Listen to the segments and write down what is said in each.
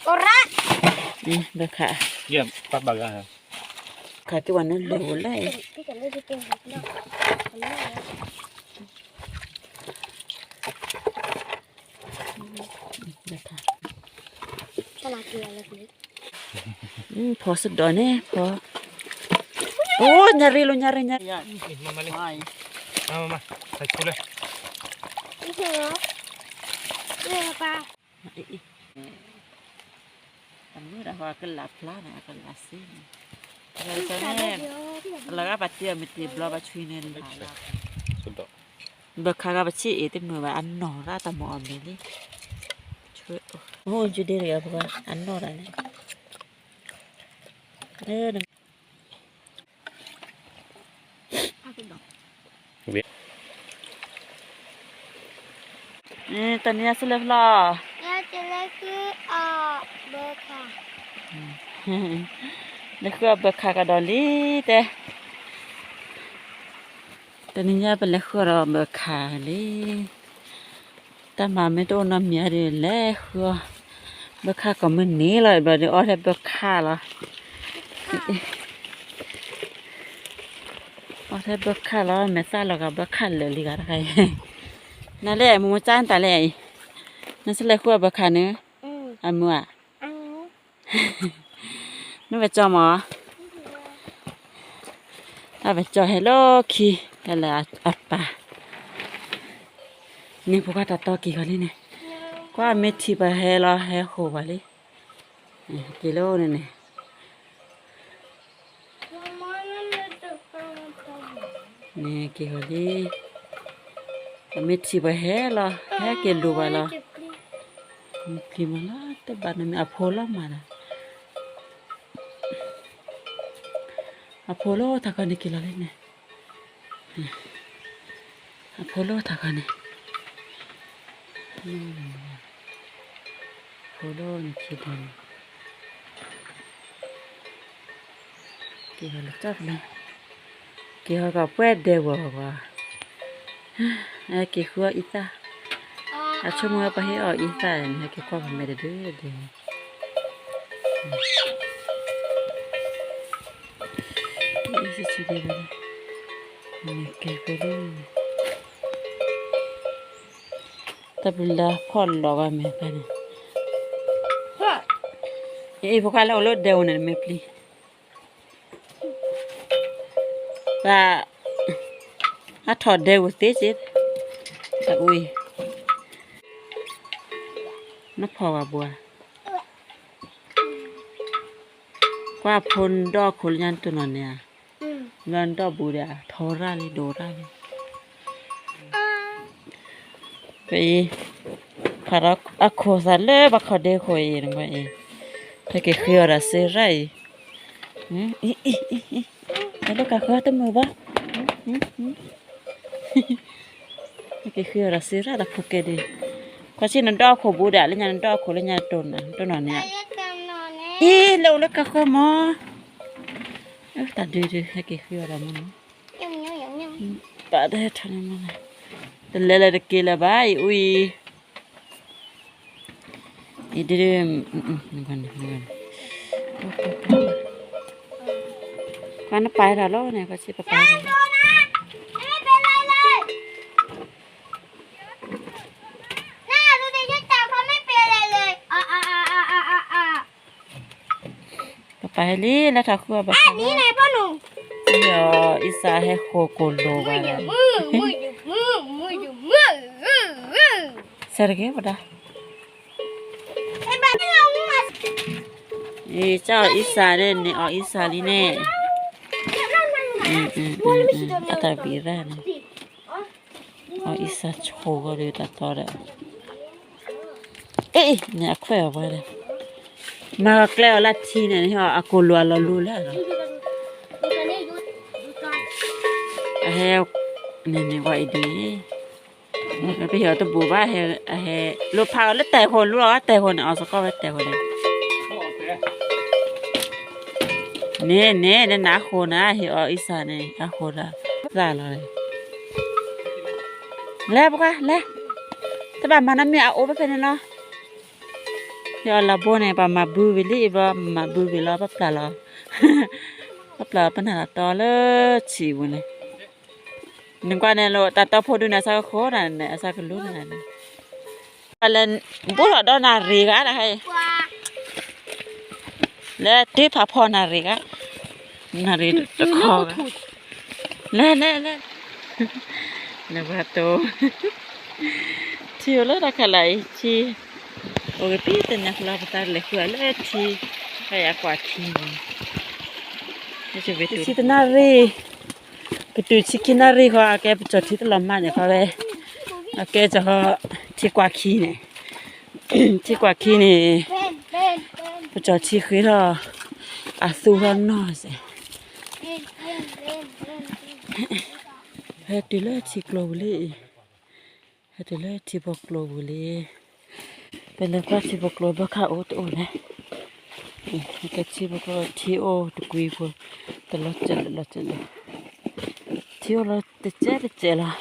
အိၣ်ရၣ်, ဘၣ်ခး, ခးက့ၤဝဲနလၢာ်ဝဲလဲၣ်, ဘၣ်ခး, ဖီစ့ၢ်ဒီးန့ၣ် ဖီ, အိၣ် ညါရံၣ်လီၤ ညါရံၣ် ညါရံၣ်, အမုၢ်ဒၣ်ဟီကလးဖျါန့ၣ် အကလးစ့န့ၣ်, လၢဂၤပှၤတ့အီၤမ့ၢ်တ့ဘျီဘၣ်ဆွံန့ၣ်လၢ်လၢ်, ဘၣ်ခါဂၤပဆ့ၣ်အံၤတမုာ်ဘၣ် အနီၢ်ရၣ်တၢ်မၤအီၣ်မ့ၢ်လံ, အိၣ် ကဒ့တဂၤပှၤ အနီၢ်ရၣ်န့ၣ် တနံၤညါဆူလဲၤဖျီၣ်, လဲၤဃုအီၣ်ဘၢခးကဒီးလံတဲ, တနံၤညါပလဲၤဃုအီၣ်ဒီးဘၢခးလံ, တၢ်မၤမ့ၢ်တအိၣ်နီတမံၤဒီး လဲၤဃုအီၣ်ဘၢခးကိးမုၢ်နံၤလီၤ, ဘျီဒီးအီၣ်ထဲဘၢခးလီၤ, အီၣ်ထဲဘၢခးလီၤ, မဲာ်သၣ်လီၤဂာ်ဘၢခးလၢာ်လံဂၤတခါအံၤ, နလဲၣ် မူမူကၢ်နတၢ်လဲၣ်အံၤ, နဆူလဲၤဃုအီၣ်ဘၢခးန့ၣ်, အမုၢ်ဧါ နဝဲကၠီမး, အဝဲကၠီဟဲလၢခံ, ဟဲလၢအပၢ်, န့ၣ်ဖိခွါတၢ်တီက့ၤဃီၤလံန့ၣ်, ကွၢ်မ့ၢ်ထံၣ်ပှၤဟဲလီၤ ဟဲဃိာ်ပှၤလံ, က့ၤလၢန့ၣ်န့ၣ် န့ၣ်က့ၤဃီၤလံ, အမ့ၢ်ထံၣ်ပှၤဟဲလီၤ ဟဲက့ၤလိၤပှၤလီၤ, မ့ၢ်ပျံၤမးလီၤ တဘၣ်နီတမံၤ အဖိလီၤမးဒီး, အဖိလီၤထးခီန့ၣ်က့ၤလီၤလံန့ၣ်, အဖိလီၤထးခီန့ၣ်, ဖိလီၤန့ၣ်ခံဒဲးန့ၣ် က့ၤဃီၤလၢကၠီၣ်ဖျဲၣ်, က့ၤဃီၤကပှဲၤဒဲးဝဲၤဝဲၤ, ဟဲက့ၤဃုအီၣ်အံသၣ်, အဆိကမိၣ်ဝဲပှၤဟ့ၣ်အီၣ်အံသၣ်န့ၣ် ဟဲက့ၤကွၢ်ပမဲာ်တဒုဒဲး, အံသၣ်ဆူဒဲးဝဲ, ကဲဖိလီၤ, တၢ်ပျံၤလၢဖီၣ်လီၤဂီၢ်မဲာ်ဖဲန့ၣ်, အံၤဖိခွါလၢအိၣ်လၢဒဲးဝဲန့ၣ် မ့ၢ်ပျံၤ ဘၣ်, အထီၣ်ဒဲဝဲသ့စ့ၢ်, တၢ်အူအံၤ, နဖီၣ်ဝဲဘှါ, ကွၢ်ဖိနဒီၣ်ခိၣ်လၢညါနတိၢ်နီၣ်န့ၣ်ဧါ, လၢနဒီၣ်ဘူးဒီး ထီရၣ်လံ ဒိးရၣ်လံ ပအံၤ, ဖးဒီးအခိၣ်သးလၢပှၤခီၣ်ဒ့ခိၣ်အံၤနကွၢ်အံၤ, ဟဲက့ၤဃ့အီၣ်ဒီးစ့ရၣ်အံၤ, အံၤ, ဟဲလၢကးဃၢတမုာ်ဘၣ်, ဟဲက့ၤဃ့အီၣ်ဒီးစ့ရၣ်ဒီးဖိကဲဒံး, ကွၢ်ဆံနဒီၣ်ခိၣ်ဘူးဒီး လၢညါနဒီၣ်ခိၣ်လၢညါနတိၢ်နီၣ်, တိၢ်နီၣ်န့ၣ်, အံၤ လၢအိၣ်လၢကးဃၢမး, တၢ်ဒုးဒုး ဟဲက့ၤဃ့အီၣ်ဒီးမးနီၤ ပာ်တဟဲထီၣ်န့ၣ်မး, တလဲၤလၢတက့ၤလၢၤဘၣ် အံၤအူအံၤ, အံၤဒုး, ကွၢ်နပာ်တၢ်လီၤန့ၣ် ကွၢ်ဆံပပာ်တၢ် ပပာ်ဟဲလံ လၢထးဃုအီၣ်ဘၣ်ခါလီၤ, အံၤအီၤ အံသၣ်ဟဲဃိာ်ကိၢ်လိာ်ဘၣ်ဒီး, ဆဲးတဂ့ၤဝဲဒၣ်, အံၤ ကအီၣ်အံသၣ်န့ၣ် န့ၣ်အီၣ်အံသၣ်လံန့ၣ်, အတၢ်ဘံၣ်ရၣ်န့ၣ် အီၣ်အံသၣ်ဆိၣ်ဂီၤဒီးတၢ်တီဒီး, အ့ၣ် န့ၣ်အခွဲးအီၤပှၤဒီး, မၤကကျဲအီၤလၢထံန့ၣ် အကိၢ်လိာ်အလီၤလူၤလၢလီၤ, အဟဲ, န့ၣ်န့ၣ်ဝဲအံၤဒ်, ပဟ့ၣ်အီၤတဘူးဘၣ်, အဟဲ, လိာ်ဖးအီၤလၢတဲာ်ဃိၣ် လူလီၤတဲာ်ဃိၣ်န့ၣ် အီၣ်စ့ၢ်ကီးဝဲတဲာ်ဃိၣ်န့ၣ် န့ၣ်န့ၣ် နနၢ်ဃိၣ်နၤ ဟ့ၣ်အီၤအံသၣ်န့ၣ် အဃိၣ်ဒီး, သၣ်လီၤ, လဲၤပှၤလဲၤ, တဘၣ်မၤနီတမံၤ အအိၣ်ဖဲဖဲန့ၣ်လီၤ. အလၤဘိန့ၣ် ပှၤမၤဘုဝံၤလံ ဘျီမၤဘုဝံၤလီၤ ပပျၢ်လီၤ, ပပျၢ်ပနၢ်လီၤတီလၢဆံးပူၤန့ၣ်, နကွၢ်န့ၣ်လီၤ တၢ်တီဖိဒုန့ၣ် အစၢ်ကဃိဒၣ်န့ၣ် အစၢ်ကလူန့ၣ်, လဲၤဘိၣ်ထီၣ်ဒီးနၣ်ရံၣ်ဂၤတခါအံၤ, လဲၤတ့ဖးဖီနၣ်ရံၣ်ဂၤ, နၣ်ရံၣ်တခီဂၤ, လဲၤလဲၤလဲၤ နဘၣ်တိၢ်, ထံအိၣ်လၢတၢ်ခးလၢအံၤ ထံ, အိၣ်ကသံၣ်သညါဃီလီၤ ပသးလဲၤဃုာ်လၢထံ, ဖဲယကွၢ်ထံန့ၣ်, ဆံတနၣ်ရံၣ်, ပတုၤဆံခံနၣ်ရံၣ်ဃီ အကဲပကၠီၣ်ထံတလီၤမၢ်န့ၣ်ဃီဝဲ, အကဲကၠီၣ်ထံကွၢ်ခံန့ၣ်, ထံကွၢ်ခံန့ၣ်, ပကၠီၣ်ထံဃ့ထီၣ်, အသူၣ်ထီၣ်နီၢ်စဲး ဟဲတုၤလၢထံကျိပူၤလံ, ဟဲတုၤလၢထံဖိကျိပူၤလံ, ပလဲၤကွၢ်ထံဖိကျိဘၣ်ခါအိၣ်တအိၣ်လဲၣ်, ကဲထံဖိကျိထံအိၣ်တကွံဖိ, တလီၤစဲးလၢလီၤစဲးလၢ, ထံအိၣ်လီၤတစဲးတစဲးလီၤ,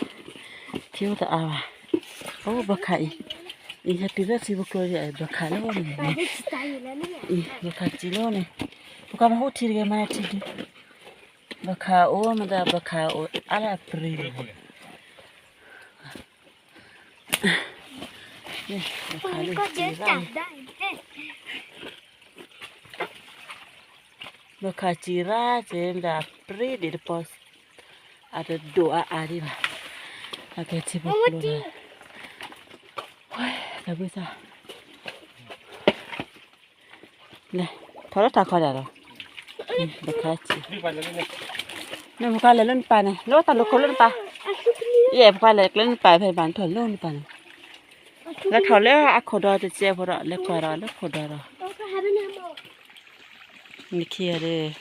ထံအိၣ်တအါဘၣ်, အိၣ်ဘၣ်ခါအံၤ, အံၤဟဲတုၤလၢထံဖိကျိအံၤ ဘၣ်ခါလၢန့ၣ်, အံၤဘၣ်ခါစံးလၢန့ၣ်, ပကဘၣ်ဟိၣ်ထံတဂ့ၤမးထံဒု, ဘၣ်ခါအိၣ်မတၤဘၣ်ခါအိၣ်အါလၢအပြံၤန့ၣ်, ဘၣ်ခါလၢစံးရၣ်, ဘၣ်ခါစံးရၣ်က့ၤမတၤပြံၤဒံးတပီ, အတဒိၣ်အါအါဒံးဘၣ်, အကဲထံဖိကျိလီၤ, တၢ်ဘှံးသး လဲၤ, ထီၣ်လၢတၢ်ခီဒၣ်လီၤ, ဘၣ်ခါစံး, နပကလဲၤလၢနပၢ်န့ၣ် လၢတၢ်လိၤခိၣ်လၢနပၢ်, ယဲၢ်ပကလဲၤကျဲနပၢ်ဖဲနပၢ်နထီၣ်လၢနပၢ်န့ၣ်, လဲၤထီၣ်လၢအခိၣ်ဒီတစဲးဖိဒီး လဲၤကွၢ်ဒီးလၢခိၣ်ဒီဒီး နခံဂၤဒီး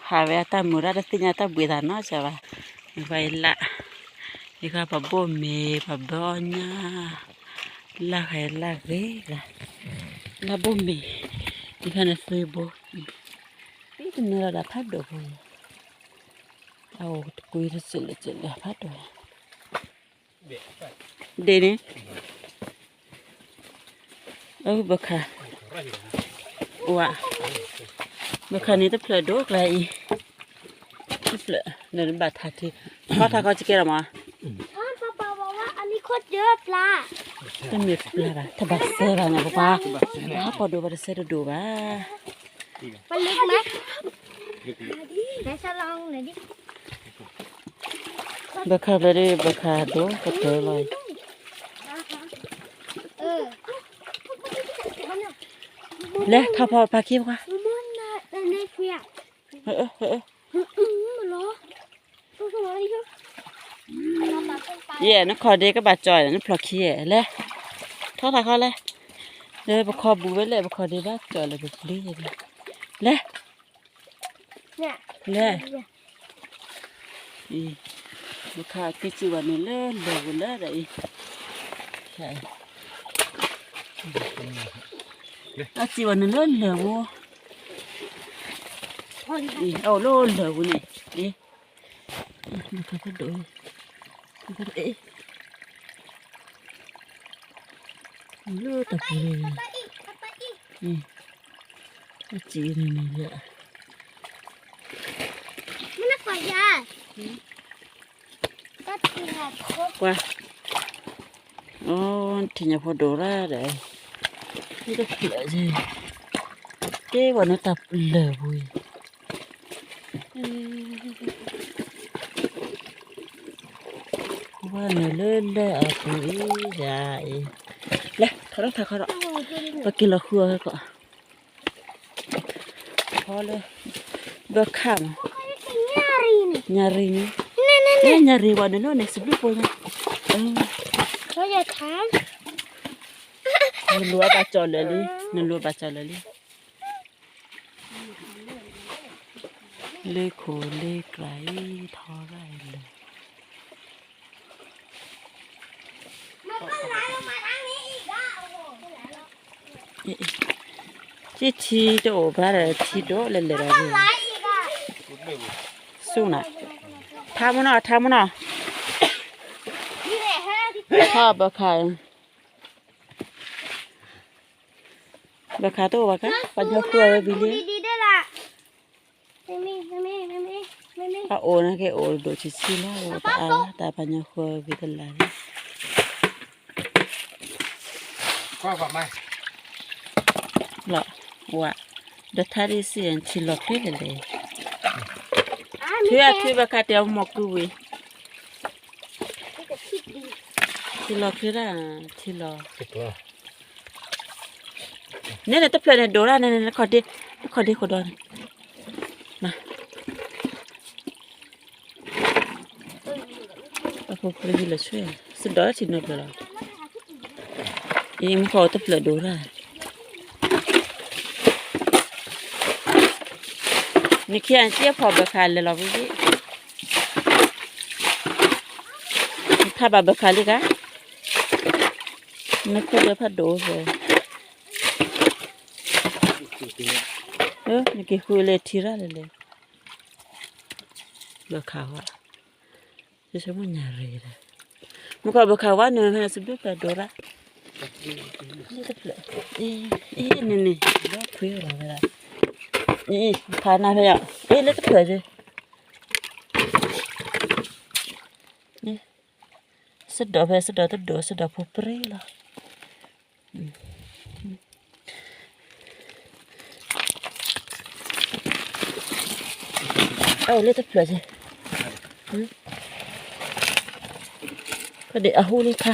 ဟးဝဲအတၢ်မုာ်တၢ်တသ့ၣ်ညါတၢ်ဘှံးသးနီတစဲးဘၣ်, နကွၢ်အံၤလၢ်, ယခါပှၤဘိၣ်မ့ၤ ပှၤဘၢအီၣ်ညၣ်, လၢ်ဃဲလၢ်ဂ့ၤဂၤ, လၢ်ဘိၣ်မ့ၤ, ယခါန့ၣ်သွံဘိ, ပတနုာ်လီၤဒၣ်ဖးဒိၣ်ဖိ, အအိၣ်တကွံတစဲးလၢစဲးလၢဖးဒိၣ် ဒ်န့ၣ်, အဘၣ်ခါ, ဝါ, ဘၣ်ခါန့ၣ်တဖျၢၣ်ဒိၣ်ကျါအံၤ, တဖျၢၣ်, နဘၣ်ထါထံ, ခီထါခီစကဲလီၤမး, တမ့ၢ်ပျၢ်ဘၣ် တဘၣ်စဲဘၣ်န့ၣ် ပပှၤ, ဟးပီၣ်ဒိၣ်ဘၣ်တစဲတဒိၣ်ဘၣ်. ဘၣ်ခါဖျၢၣ်ဒ် ဘၣ်ခါဒိၣ်ကတၢၢ်လီၤ. လဲၤထီၣ်ဖီပာ်ခံပှၤ, ယဲၢ် နခီၣ်ဒ့ကဘၣ်ကၠီၣ် နဖျိးခံယဲၢ် လဲၤ, ထီၣ်ထီၣ်ခီလဲၤ, လၢပခီၣ်ဘူးဝဲလဲၣ် ပခီၣ်ဒ့ဘၣ်ကၠီၣ်လၢပပျံၤယဲၢ်, လဲၤ လဲၤ, အံၤ, ဘၣ်ခါက့ၤစံးဝဲန့ၣ်လၢလၢၢ်ပူၤလၢဒီးအံၤ, အစံးဝဲန့ၣ်လၢလၢၢ်ပူၤ, အအိၣ်လၢလၢၢ်ပူၤန့ၣ်, အံၤ, ဘၣ်ခါဖးဒိၣ်, လၢတၢ်ပူၤန့ၣ်, အစံးန့ၣ်န့ၣ်လၢ ပှၤ, အိ ထံၣ်ညၣ်ဖိဒိၣ်ရၣ်ဒီး, တဖျၢၣ်, ကဲဝဲန့ၣ်တၢ်လၢၢ်ပူၤအံၤ, ဝဲနုာ်လၢလၢၢ်အပူၤအံၤ, ယၤအံၤ, လဲၤထီၣ်လၢထးခီဒီး, ပက့ၤလီၤဃုအီၤကီး ခီလၢ, ဘၢခၣ်မး, ညၣ်ရံၣ်န့ၣ်, ညၣ်ရံၣ်ဝဲနုာ်လၢန့ၣ် စဘျုးဖိညါ, နလိၣ်အဘၣ်ကၠီၣ်လၢာ်လံ, နလိၣ်အဘၣ်ကၠီၣ်လၢာ်လံ, လၢခိၣ်လၢကြၤအံၤထီရၣ်လၢာ် ကထံတအိၣ်ဘၣ်ဒီး ထံဒိၣ်လဲၣ်လဲၣ်ဒီး, ဆူၣ်နၤ, ထါမနီၤ ထါမနီၤ, ထါဘၢခၣ်, ဘၣ်ခးတအိၣ်ဘၣ်ခါ, ပှၤညီဃုအဝဲဘံလံ. အအိၣ်န့ၣ်က့ၤအိၣ်ဒိၣ်ဆံးဆံးလီၤ, အိၣ်တအါလီၤ, တၢ်ပှၤညီဃုအဝဲဘံတလၢ်လံ. လီၤ, ဝဲ, ဒီးထါဒ်စံး ထံလီၤချ့လဲၣ်လဲၣ်, ထွံၣ်အထွံၣ်ဘၣ်ခးတဲအီၤမီၢ်ကုဝံၤ, ထံလီၤချ့ဒၣ်, ထံလီၤ န့ၣ်န့ၣ် တဖျၢၣ်န့ၣ်ဒိၣ်ဒၣ်န့ၣ်န့ၣ် နခီၣ်ဒ့, နခီၣ်ဒ့ခိၣ်ဒီန့ၣ်, မ့ၢ်, အဖိပျံၤလၢဆွဲ, စဒီးထံနီတဖျၢၣ်လီၤ, အံၤမ့ၢ်ခီၣ်တဖျၢၣ်ဒိၣ်ဒၣ်, နခံဂၤစ့ဖီၣ်ဘၣ်ခးလဲၤလီၤဝံၤ, နထါဘၣ်ဘၣ်ခးလံကါ, နခိၣ်ဒီးဖးဒိၣ်ဖဲ နက့ၤဃုလဲၤထံရၣ်လဲၣ်လဲၣ်, ဘၣ်ခးဝဲ, ယဆိကမိၣ်ညါရ့ဒၣ်, မ့ၢ်ခီဘၣ်ခးဝဲန့ၣ် မ့ၢ်စဘျုးဖျၢၣ်ဒိၣ်ရၣ်, လၢတဖျၢၣ်, အ့ န့ၣ်န့ၣ်, ဘီခွံလီၤဝဲဒၣ်, အ့ ဖးနၤဖဲယၤ, အ့ လၢတဖျၢၣ်ယဲ စ့ဒီးဖဲစ့ဒီးတဒိၣ် စ့ဒီးဖိပြံလီၤ. အအိၣ်လၢတဖျၢၣ်က့ၤ, ဖဲဒၣ်အဟူလၢခါ,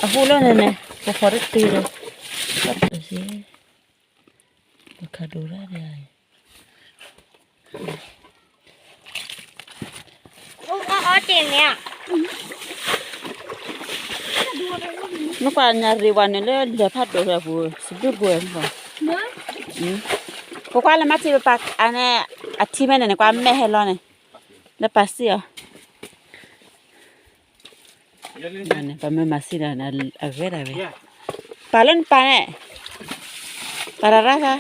အဟူလၢန့ၣ်န့ၣ် ပဖီတတုၤဒီး, ဘၣ်ခးဒိၣ်ရၣ်ဒၣ်, နကွၢ်ညါရံဝဲန့ၣ်လၢလဲၤဖးဒိၣ်ရၣ်ပူၤ စဘျုးပူၤန့ၣ်, ပကွၢ်လၢမၤထံပပာ်အန့ၣ်, အထံဖဲန့ၣ်န့ၣ် ကွၢ်မဲာ်ဟဲလီၤန့ၣ်, လၢပာ်စံၣ်အီၤ ပမ့ၢ်မၤစံၣ်ဒီးအဂ့ၤဒၣ်ဝဲ, ပာ်လၢနပာ်န့ၣ်, ပာ်တၢ်ရၣ်သး,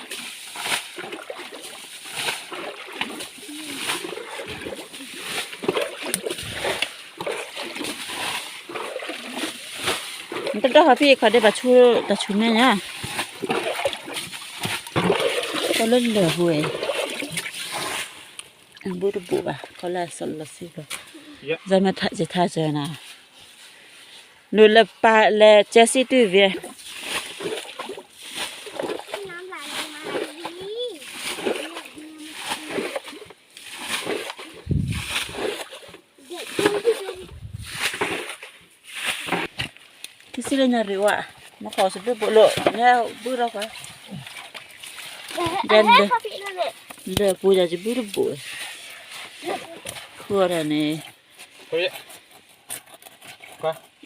နတဒီၣ်ဟီၣ်ဖံးခီၣ်ဒ့ဘၣ်ဆူတၢ်ဆူၣ်မဲာ်ညါ, ကီၢ်လၢလၢၢ်ပူၤဝဲ အဘူးတဘူးဘၣ် ခီလၢအစီလီၤစံဘျီ, ယမ့ၢ်ထါစၢၤနၤ, နုာ်လၢပာ်လဲၤကဲစံၣ်တုၤဝဲ ကစံၣ်လၢညါရံဝဲ, မ့ၢ်ခီစဘျုးဘိးလီၤ ညါဘုၣ်ထီၣ်ကွၢ်, ယဲလၢ, လၢပူၤယၤစဘျုးတဘိး, ခိၣ်ဒီးန့ၣ်,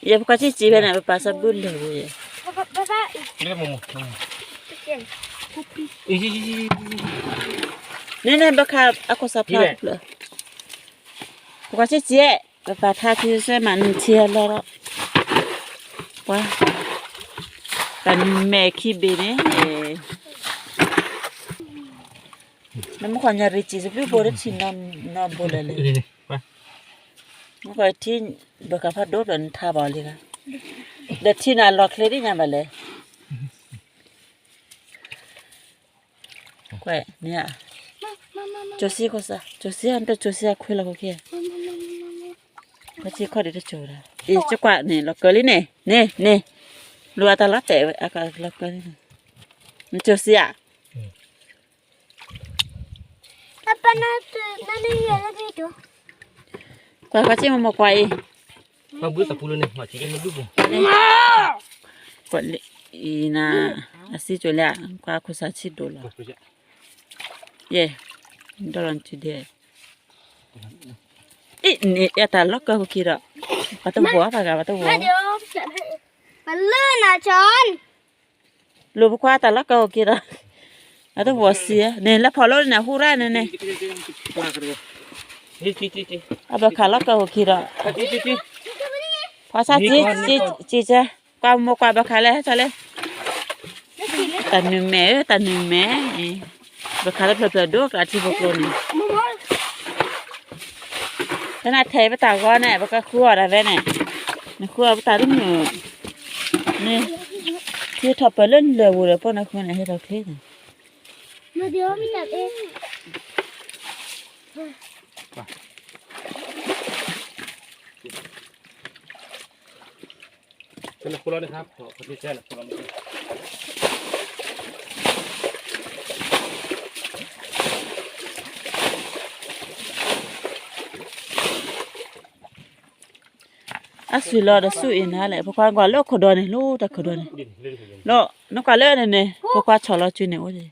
ယပကွၢ်စံၣ်စံၣ်ဖဲန့ၣ် ပပာ်စဘျုးလၢပူၤယဲ, န့ၣ်န့ၣ် ဘၣ်ခးအခိၣ်စးဖျါတဖျၢၣ်, ပကွၢ်စံၣ်စံၣ်, ပပာ်ထါခံစဲမးနထံလီၤဒီး, ပှၤ, တၢ်နမဲာ်ခံဘ့ၣ်န့ၣ်, နမ့ၢ်ခီညါရံစံၣ်စဘျုးဘိးတထံၣ်နီတဘိးလၢာ်လၢာ်, မ့ၢ်ခီထံ, ဘၣ်ခးဖးဒိၣ်ဖျၢၣ်နထါဘၣ်လံဂၤ, ဒီးထံနၤလီၤချ့ဒ်ညါဘၣ်လဲၣ် ကွဲးန့ၣ်ဧါ, ကၠိစံခိၣ်စး ကၠိစံ အတကၠိစံအခွဲးလီၤခိၣ်ခံ, ပှၤစံၣ်ခီၣ်ဒံးတကၠိဒၣ်, အ့ၣ် ကကွၢ်န့ၣ် လီၤကၢလံန့ၣ် န့ၣ်န့ၣ်, လိၣ်အတၢ်လီၤတဲာ်ဝဲ အကလီၤကၢလံန့ၣ်, နကၠိစံဧါ, ကွၢ်ကွၢ်စံၣ်မိၢ်မိၢ်ကွၢ်အံၤ, ကွၢ်လံအံၤနၤ, အစံၣ်ကၠိလၢ, ကွၢ်ခိၣ်စးဆံၣ်ဒိၣ်လီၤ, ယဲ, ဒီးလီၤနစုဒဲး, အ့ၣ်န့ၣ် အတၢ်လီၤကၢဟူးက့ၤဒီး, ပှၤတဝီၤပှၤဂၤပှၤတဝီၤ, ပလၢနၤကၠီ လိၣ်ပကွၢ်တၢ်လီၤကၢဟူးက့ၤဒီး, အတဝီၤစံး, န့ၣ်လၢဖီၣ်လိန့ၣ် ဟူရၣ်န့ၣ်န့ၣ်, အဘၣ်ခးလီၤကၢဟူးက့ၤဒီး, ဖီဆါစံး, စံး, ကွၢ်မိၢ်ကွၢ်ဘၣ်ခးလဲၣ်ဟဲဆီလဲၣ်, တၢ်နုာ်မဲာ်ဧၢ တၢ်နုာ်မဲာ်, ဘၣ်ခးလၢဖျၢၣ်ဖျၢၣ်ဒိၣ်ကျးထံဖိကျိန့ၣ် ဖဲနထဲးပတၢ်ဂီၤန့ၣ် ပကဃုအီၤဒၣ်ဝဲန့ၣ်, နဃုအီၤပတၢ်တမုာ်, န့ၣ်, ထံထီၣ်ပၢၢ်လၢလၢာ်ပူၤဒီး ပှၤနဃုန့ၣ် ဟဲထီၣ်ချ့န့ၣ်, အစူၢ်လီၤဒီးဆူၣ်အံၤနၤလဲၣ်, ဖိခွါကွၢ်လၢခိၣ်ဒီန့ၣ် လၢတၢ်ခိၣ်ဒီန့ၣ်, လီၤ, နကွၢ်လၢန့ၣ်န့ၣ် ဖိခွါဆီၣ်လီၤစုန့ၣ်အိၣ်,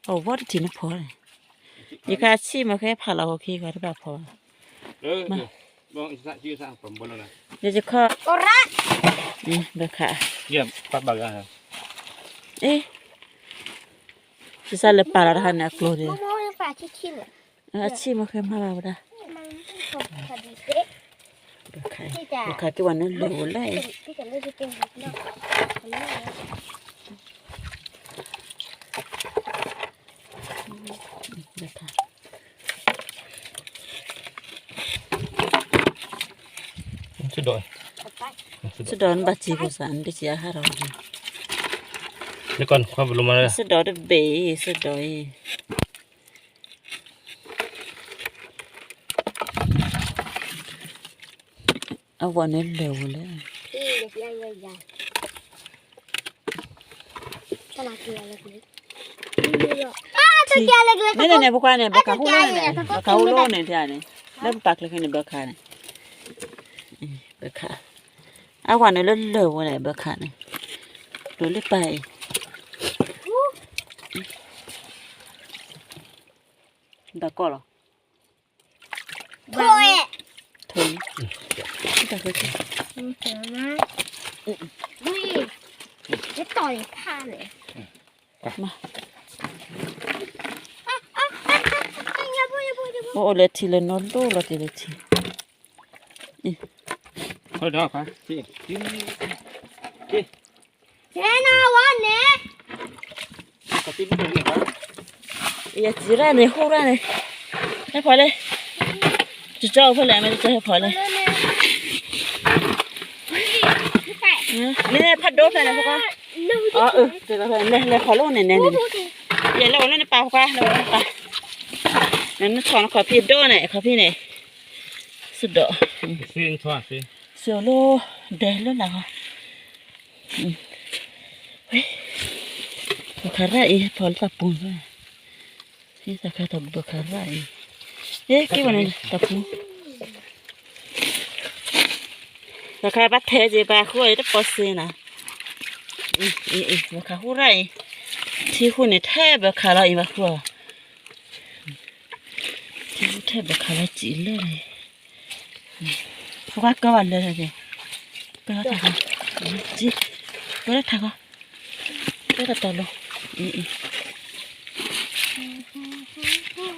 အဝီတထံၣ်နဖီန့ၣ်, ယခါဆံၣ်မ့ၢ်ဃဲဖးလီၤဟိၣ်ခံဂၤတဘၣ်ဖီဘၣ်, ယခီ, ဘၣ်ခါ, အ့, ယစၢ်လဲၤပာ်လီၤတခါန့ၣ်အကျိၤန့ၣ်, အဆံၣ်မ့ၢ်ဃဲမၤဘၣ်ဝဲဒၣ်, ဘၣ်ခါက့ၤဝဲနုာ်လီၤဝဲလဲၣ်, စ့ၢ်ဒီးနဘၣ်စံၢ်ကီးစး နတစံၢ်အဟးထီၣ်, စ့ၢ်ဒီးတဘ့ၣ်အံၤ စ့ၢ်ဒီးအံၤ အဝဲန့ၣ်လၢာ်ဝဲလဲၣ်, န့ၣ်န့ၣ်န့ၣ် ပကွၢ်န့ၣ် ဘၢခးဟူလိန့ၣ် ဘၢခးဟူလိန့ၣ်န့ၣ်, လၢပပာ်ကျဲခဲန့ၣ် ဘၢခးန့ၣ်, ဘၢခး, အဝဲန့ၣ်လၢလၢာ်ဝဲလဲၣ် ဘၢခးန့ၣ်, ဒိးလၢပၢ်အံၤ, ဘၣ်ကီၢ်လီၤ, ထိၣ်, အိၣ်အိၣ်လၢထံလၢနီၢ်ဒိၣ်လီၤတံၢ်လၢထံ, ယစံးရၣ်န့ၣ် ဟူရၣ်န့ၣ်, ဟဲဖီလဲၣ်, ကၠီဖဲလဲၣ် မ့ၢ်ကၠီဟဲဖီလဲၣ်, မ့ၢ်ဖးဒိၣ်ဖဲလဲၣ်, လဲၤဖီလိၣ်န့ၣ်န့ၣ်, ယလဲၤဝဲလၢနပၢ်ပှၤ လဲၤဝဲလၢနပၢ်, နထီၣ်နခီၣ်ဖံးဒိၣ်န့ၣ် ခီၣ်ဖံးန့ၣ်, စ့ၢ်ဒီး, စ့ၢ်လီၤ, ဒဲလၢလၢ်ဂီၤ ဘၣ်ခးရၣ်အံၤ ဖီလၢတၢ်ပူၤ, ဟံးသးခါတၢ်ဘၢခးရၣ်အံၤ, ဟဲက့ၤဝဲန့ၣ်တၢ်ပူၤ, ဘၢခးဘၣ်ထဲက့ၤဘၣ်ဃိအံၤတပီၢ်စ့နၤ, ဘၢခးဟူရၣ်အံၤ, ထံဃူန့ၣ်ထဲဘၢခးလီၤအံၤဘၣ်ဃိအီၤ, ထံဃူထဲဘၢခးလီၤစံးလၢန့ၣ် ဖိခွါကၢဘၣ်လၢာ်လၢာ်, ကၢထးခီ, ကၢထးခီ, ကၢတတီၤလီၤ, အံၤ,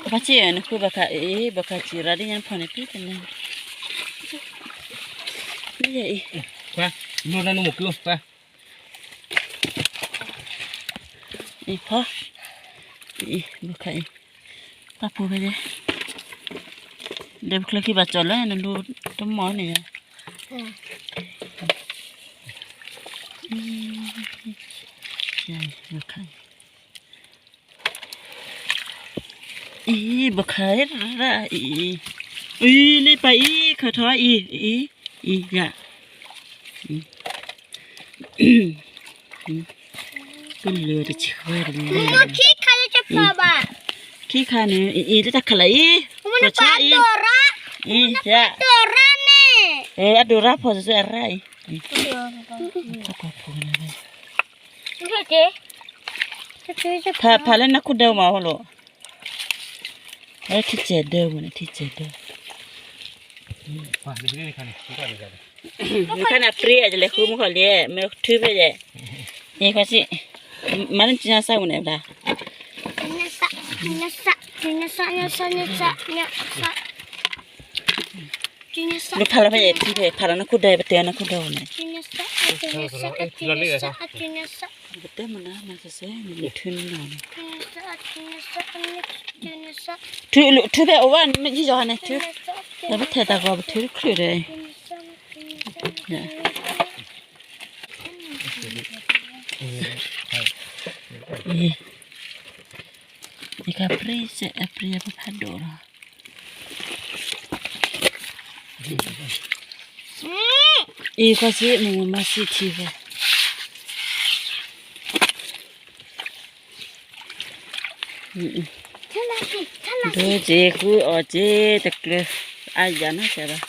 ဘၣ်စံးနဃုဘၣ်ခးအံၤ ဘၣ်ခးစံးရၣ်ဒ်ညါဖီန့ၣ် ပံတနၤ, မ့ၢ်ယအံၤ, အံၤဖီ, အံၤ, ဘၣ်ခးအံၤ, ပၢ်ဖိဖဲဒၣ်, ဒီးပချၢခံဘၣ်ကၠီၣ်လၢနလူတမီၢ်န့ၣ်, ဘၣ်ခးအံၤ, အံၤ ဘၣ်ခးရၣ်အံၤ, အံၤလၢပၢ်အံၤ ခၢၣ်ထီၣ်အံၤ, အံၤ, အံၤယၤ, ကလၢာ်တဆှၢ, ခံခါန့ၣ် အံၤလၢတၢ်ခးလၢအံၤ, အံၤ, အဒိၣ်ရၣ်ဖီၣ်စၢၤအရၣ်အံၤ, ဖးလၢနခိၣ်ဒၢမးဟိလိၤ, ထံစဲးဒၢမးန့ၣ် ထံစဲးဒၢ, မ့ၢ်ခါန့ၣ်ပြံယလဲၤဃုမုၢ်ခီၣ်လံ, မ့ၢ်ထုဖဲယဲ, အံၤခွါစံး, မၤလၢနစညါစၢ်ဝဲန့ၣ်ဘၣ်, နစ, နစ, နစ, နစ, နစ, နစ, နဖးလီၤဖဲယဲၢ်ထံဖဲ ဖးလီၤနခိၣ်ဒၢ ပတဲနခိၣ်ဒၢဝဲန့ၣ် ပတဲမနုၤမၤကစၢ်န့ၣ် နထုန့ၣ်နီၤန့ၣ် ထု ထုဖဲအိၣ်ဘၣ် ယယီၤန့ၣ် ထု ဒီးပထဲတၢ်ဂီၤ ပထုတချုးဒီး ယကပြံစဲး အပြံအပဖးဒိၣ်လီၤ. အံၤ ကွၢ်စ့ မုၢ်မုၢ်မၤစံထံဝဲ ဒိစ့ၢ် ဃုအီၣ်စ့ၢ် တကျၢၤ အါယၤနီၢ်စဲးဘၣ်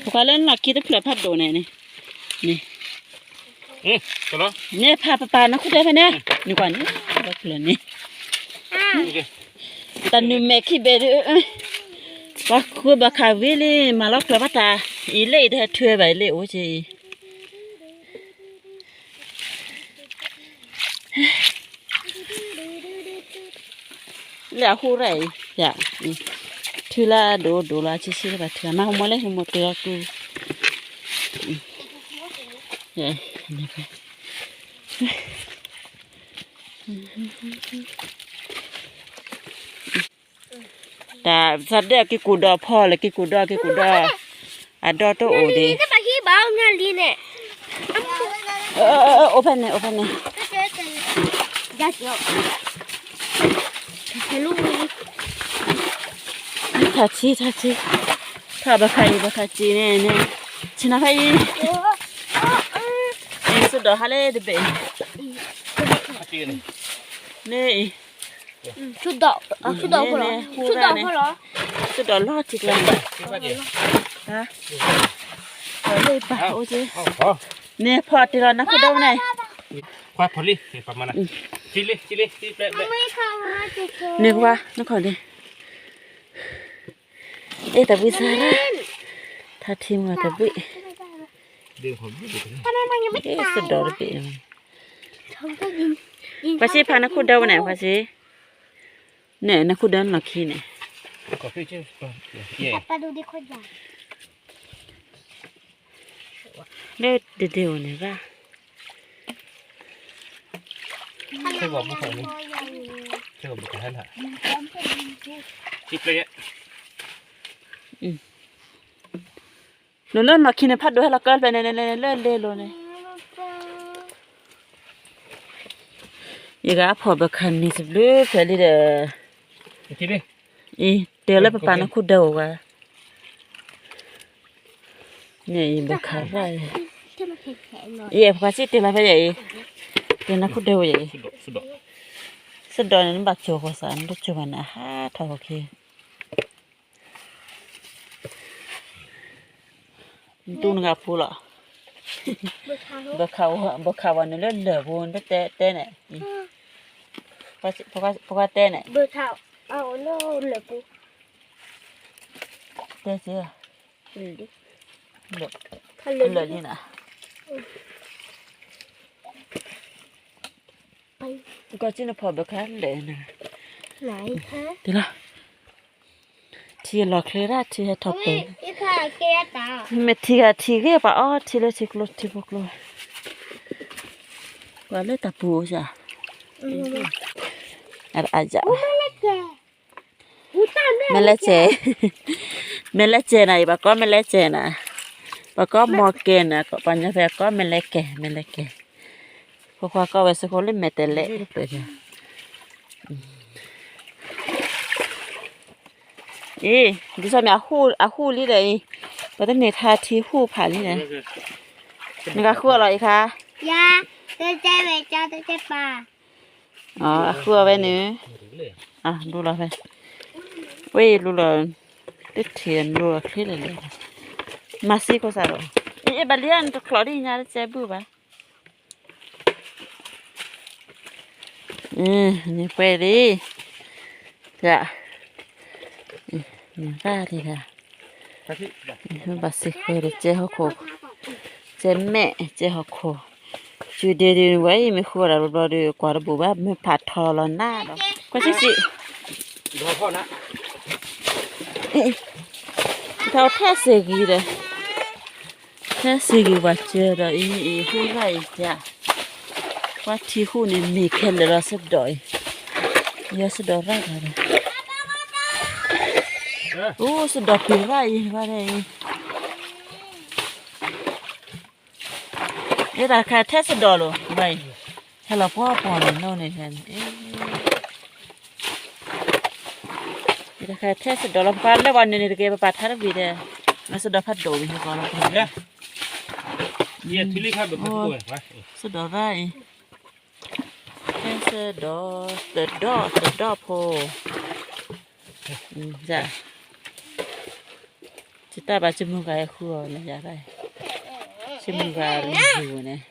ပကွၢ်လၢနီၢ်ခံတဖျၢၣ်ဖးဒိၣ်န့ၣ်န့ၣ် န့ၣ် န့ၣ်ဖးပပာ်နခိၣ်တဲဖဲန့ၣ် နကွၢ်န့ၣ် ဘၣ်ဖျၢၣ်န့ၣ် တၢ်နုာ်မဲာ်ခံဘဲဒုး ပှၤဃုဘၣ်ခးဝံၤလံ မၤလီၤကျၢၤဘၣ်တၢ် အံၤလၢအံၤတဟဲထွဲဘၣ်အံၤလၢအိၣ်က့ၤအံၤ လၢအဟူရၣ်အံၤ ယၤ ထုလၢဒိၣ်ဒိၣ်လီၤ ဆံးဆံးလၢဘၣ်ထု မၤဟိမိၢ်လၢဟိမိၢ်တ့ၢ်လီၤကူ တၢ်သးဒၢးက့ၤကူၣ်ဒီး ဖီလၢက့ၤကူၣ်ဒီး က့ၤကူၣ်ဒီး အဒီတအိၣ်ဒံး အိၣ်ဖဲန့ၣ် အိၣ်ဖဲန့ၣ် ထါထံ ထါထံ ထါဘၣ်ခါအံၤ ဘၣ်ခါစံးန့ၣ်န့ၣ် ဆ့နၤဖဲအံၤ အံၤ စ့ၢ်ဒီးဟါလၢတဘ့ၣ်အံၤ န့ၣ်အံၤ ဆူဒီး ဆူဒီးလီၤ ထံကျါန့ၣ် လၢပၢ်အိၣ်က့ၤ န့ၣ်ဖီတ့ၢ်လီၤနခိၣ်ဒၢဝဲန့ၣ် န့ၣ်ပှၤနခိၣ်န့ၣ် အ့ၣ်တၢ်ဘှံးစါရၣ် ထါထံမၤတၢ်ဘှံး အ့ၣ်စ့ၢ်ဒီးတဘ့ၣ် ပှၤစ့ဖးနခိၣ်ဒၢဝဲန့ၣ် ပှၤစ့ န့ၣ် နခိၣ်ဒၢလီၢ်ခံန့ၣ် လၢတဒ့အိၣ်န့ၣ်ဘၣ် နလၢလီၢ်ခံန့ၣ် ဖးဒိၣ်ဟဲလီၤကၢဖဲန့ၣ် လၢလဲလိၤန့ၣ် ယဂၤအဖီၣ်ဘၣ်ခါန့ၣ်စဘျုးဖဲလံဒီး အံၤ တဲလၢပပာ်နခိၣ်ဒၢအိၣ်ဝဲ န့ၣ်အံၤဘၣ်ခါရၣ် အံၤ ပှၤစံၣ်တဲလီၤဖဲယဲအံၤ တဲနခိၣ်ဒၢဝဲယဲအံၤ စ့ၢ်ဒီးန့ၣ် နဘၣ်ကၠိဃီၤစး နတကၠိဘၣ်န့ၣ် ဟးထီၣ်ဃီၤခံ နတူၢ်နဂၤပူၤလီၤ ဘၣ်ခးဝဲန့ၣ်လၢလၢၢ်ပူၤ နတတဲတဲန့ၣ် ပကွၢ်တဲန့ၣ် တဲစ့ၢ် လၢာ်လံနၤ ကီၢ်စ့ၢ်နဖီၣ်ဘၣ်ခါလဲၣ်နၤ တလီၤ ထံလီၤချ့ဒၣ် ထံဟဲထီၣ်ပၢၤ မ့ၢ်ထံဂၤထံဂ့ၢ်ပှၤအီထံလၢထံကျိ ထံဖိကျိ ပှၤလၢတၢ်ပူၤအိၣ်စၢ် အါယၤ မ့ၢ်လဲၤစဲး မ့ၢ်လဲၤစဲးနၤအံၤ ပှၤကိးမ့ၢ်လဲၤစဲးနၤ ပှၤကိးမီၢ်ကဲနၤ ပှၤညီဖဲကိးမ့ၢ်လဲၤကဲ မ့ၢ်လဲၤကဲ ဖိခွါကိးဝဲစ့ၢ်ကီးလၢမဲာ်တဲးလဲး အံၤ ဒ်သိးမ့ၢ်အဟူၣ်လံဒီးအံၤ ပတန့ၢ်ထါထံဟူၣ်ဖးလံဒီး နကဃုအီၤလီၤအံၤခါ ယၤ တတဲဝဲကၠီတတဲပာ် အဃုအီၤဝဲန့ၣ် လူလီၤဖဲ ဝဲအံၤလူလီၤ တထံၣ်လူလီၤချ့လဲၣ်လဲၣ် မၤစ့ခိၣ်စးဒီး အံၤဘၣ်လံနတချီးဒ်ညါတစဲးဘုၣ်ဘၣ် န့ၣ်ပှဲၤလံ တၢ် န့ၣ်ဘၣ်လံတၢ် ဘၣ်စ့ၢ်ကီးဒီးကဲဟီၣ်ခိၣ် ကဲမဲာ် ကဲဟီၣ်ခိၣ် စူၤဒ့ဒ့ဝဲအံၤ မ့ၢ်ဃုအီၤဒၣ်ဘျီဘျီဒီး ကွၢ်တဘိးဘၣ် မ့ၢ်ဖးထီလီၤနၤဒီး ကွၢ်ဆံးဆံး ဒီးဖီၣ်နၤ အံၤ ဖဲအီၤထဲစ့ၢ်ကီးဒီး, ထဲစ့ၢ်ကီးပှၤစၢၤဒီးအံၤ အံၤဟူးရၣ်အံၤယါ, ပှၤထံဟူးန့ၣ်မ့ၢ်ခဲလၢာ်လီၤစ့ၢ်ဒီးအံၤ, ယဲစ့ၢ်ဒီးရၣ်ဂၤဒီး, အိၣ်စ့ၢ်ဒီးပ့ၤရၣ်အံၤဘၣ်ဒီးအံၤ, ယဲတၢ်တခါထဲစ့ၢ်ဒီးလီၤဘၣ်အံၤ, ဟဲလီၤပှီၢ်ပှီၢ်န့ၣ်နီၢ်န့ၣ် ယတခါထဲစ့ၢ်ဒီးလီၤ ပှၤလၢပှၤန့ၣ်န့ၣ်တက့ၢ် ပပာ်ထါတဘ့ၣ်ဒီး, မ့ၢ်စ့ၢ်ဒီးဖးဒိၣ်ဝံၤဟဲကီးလီၤ, စ့ၢ်ဒီးရၣ်အံၤ, ထဲစ့ၢ်ဒီး, သဒီၣ် သဒီၣ်ဖိ, ယတၢ်ဘၣ်စမုၢ်ဂၤအဃုအီၤလၢယၤ, စမုၢ်ဂၤလၢယၤန့ၣ်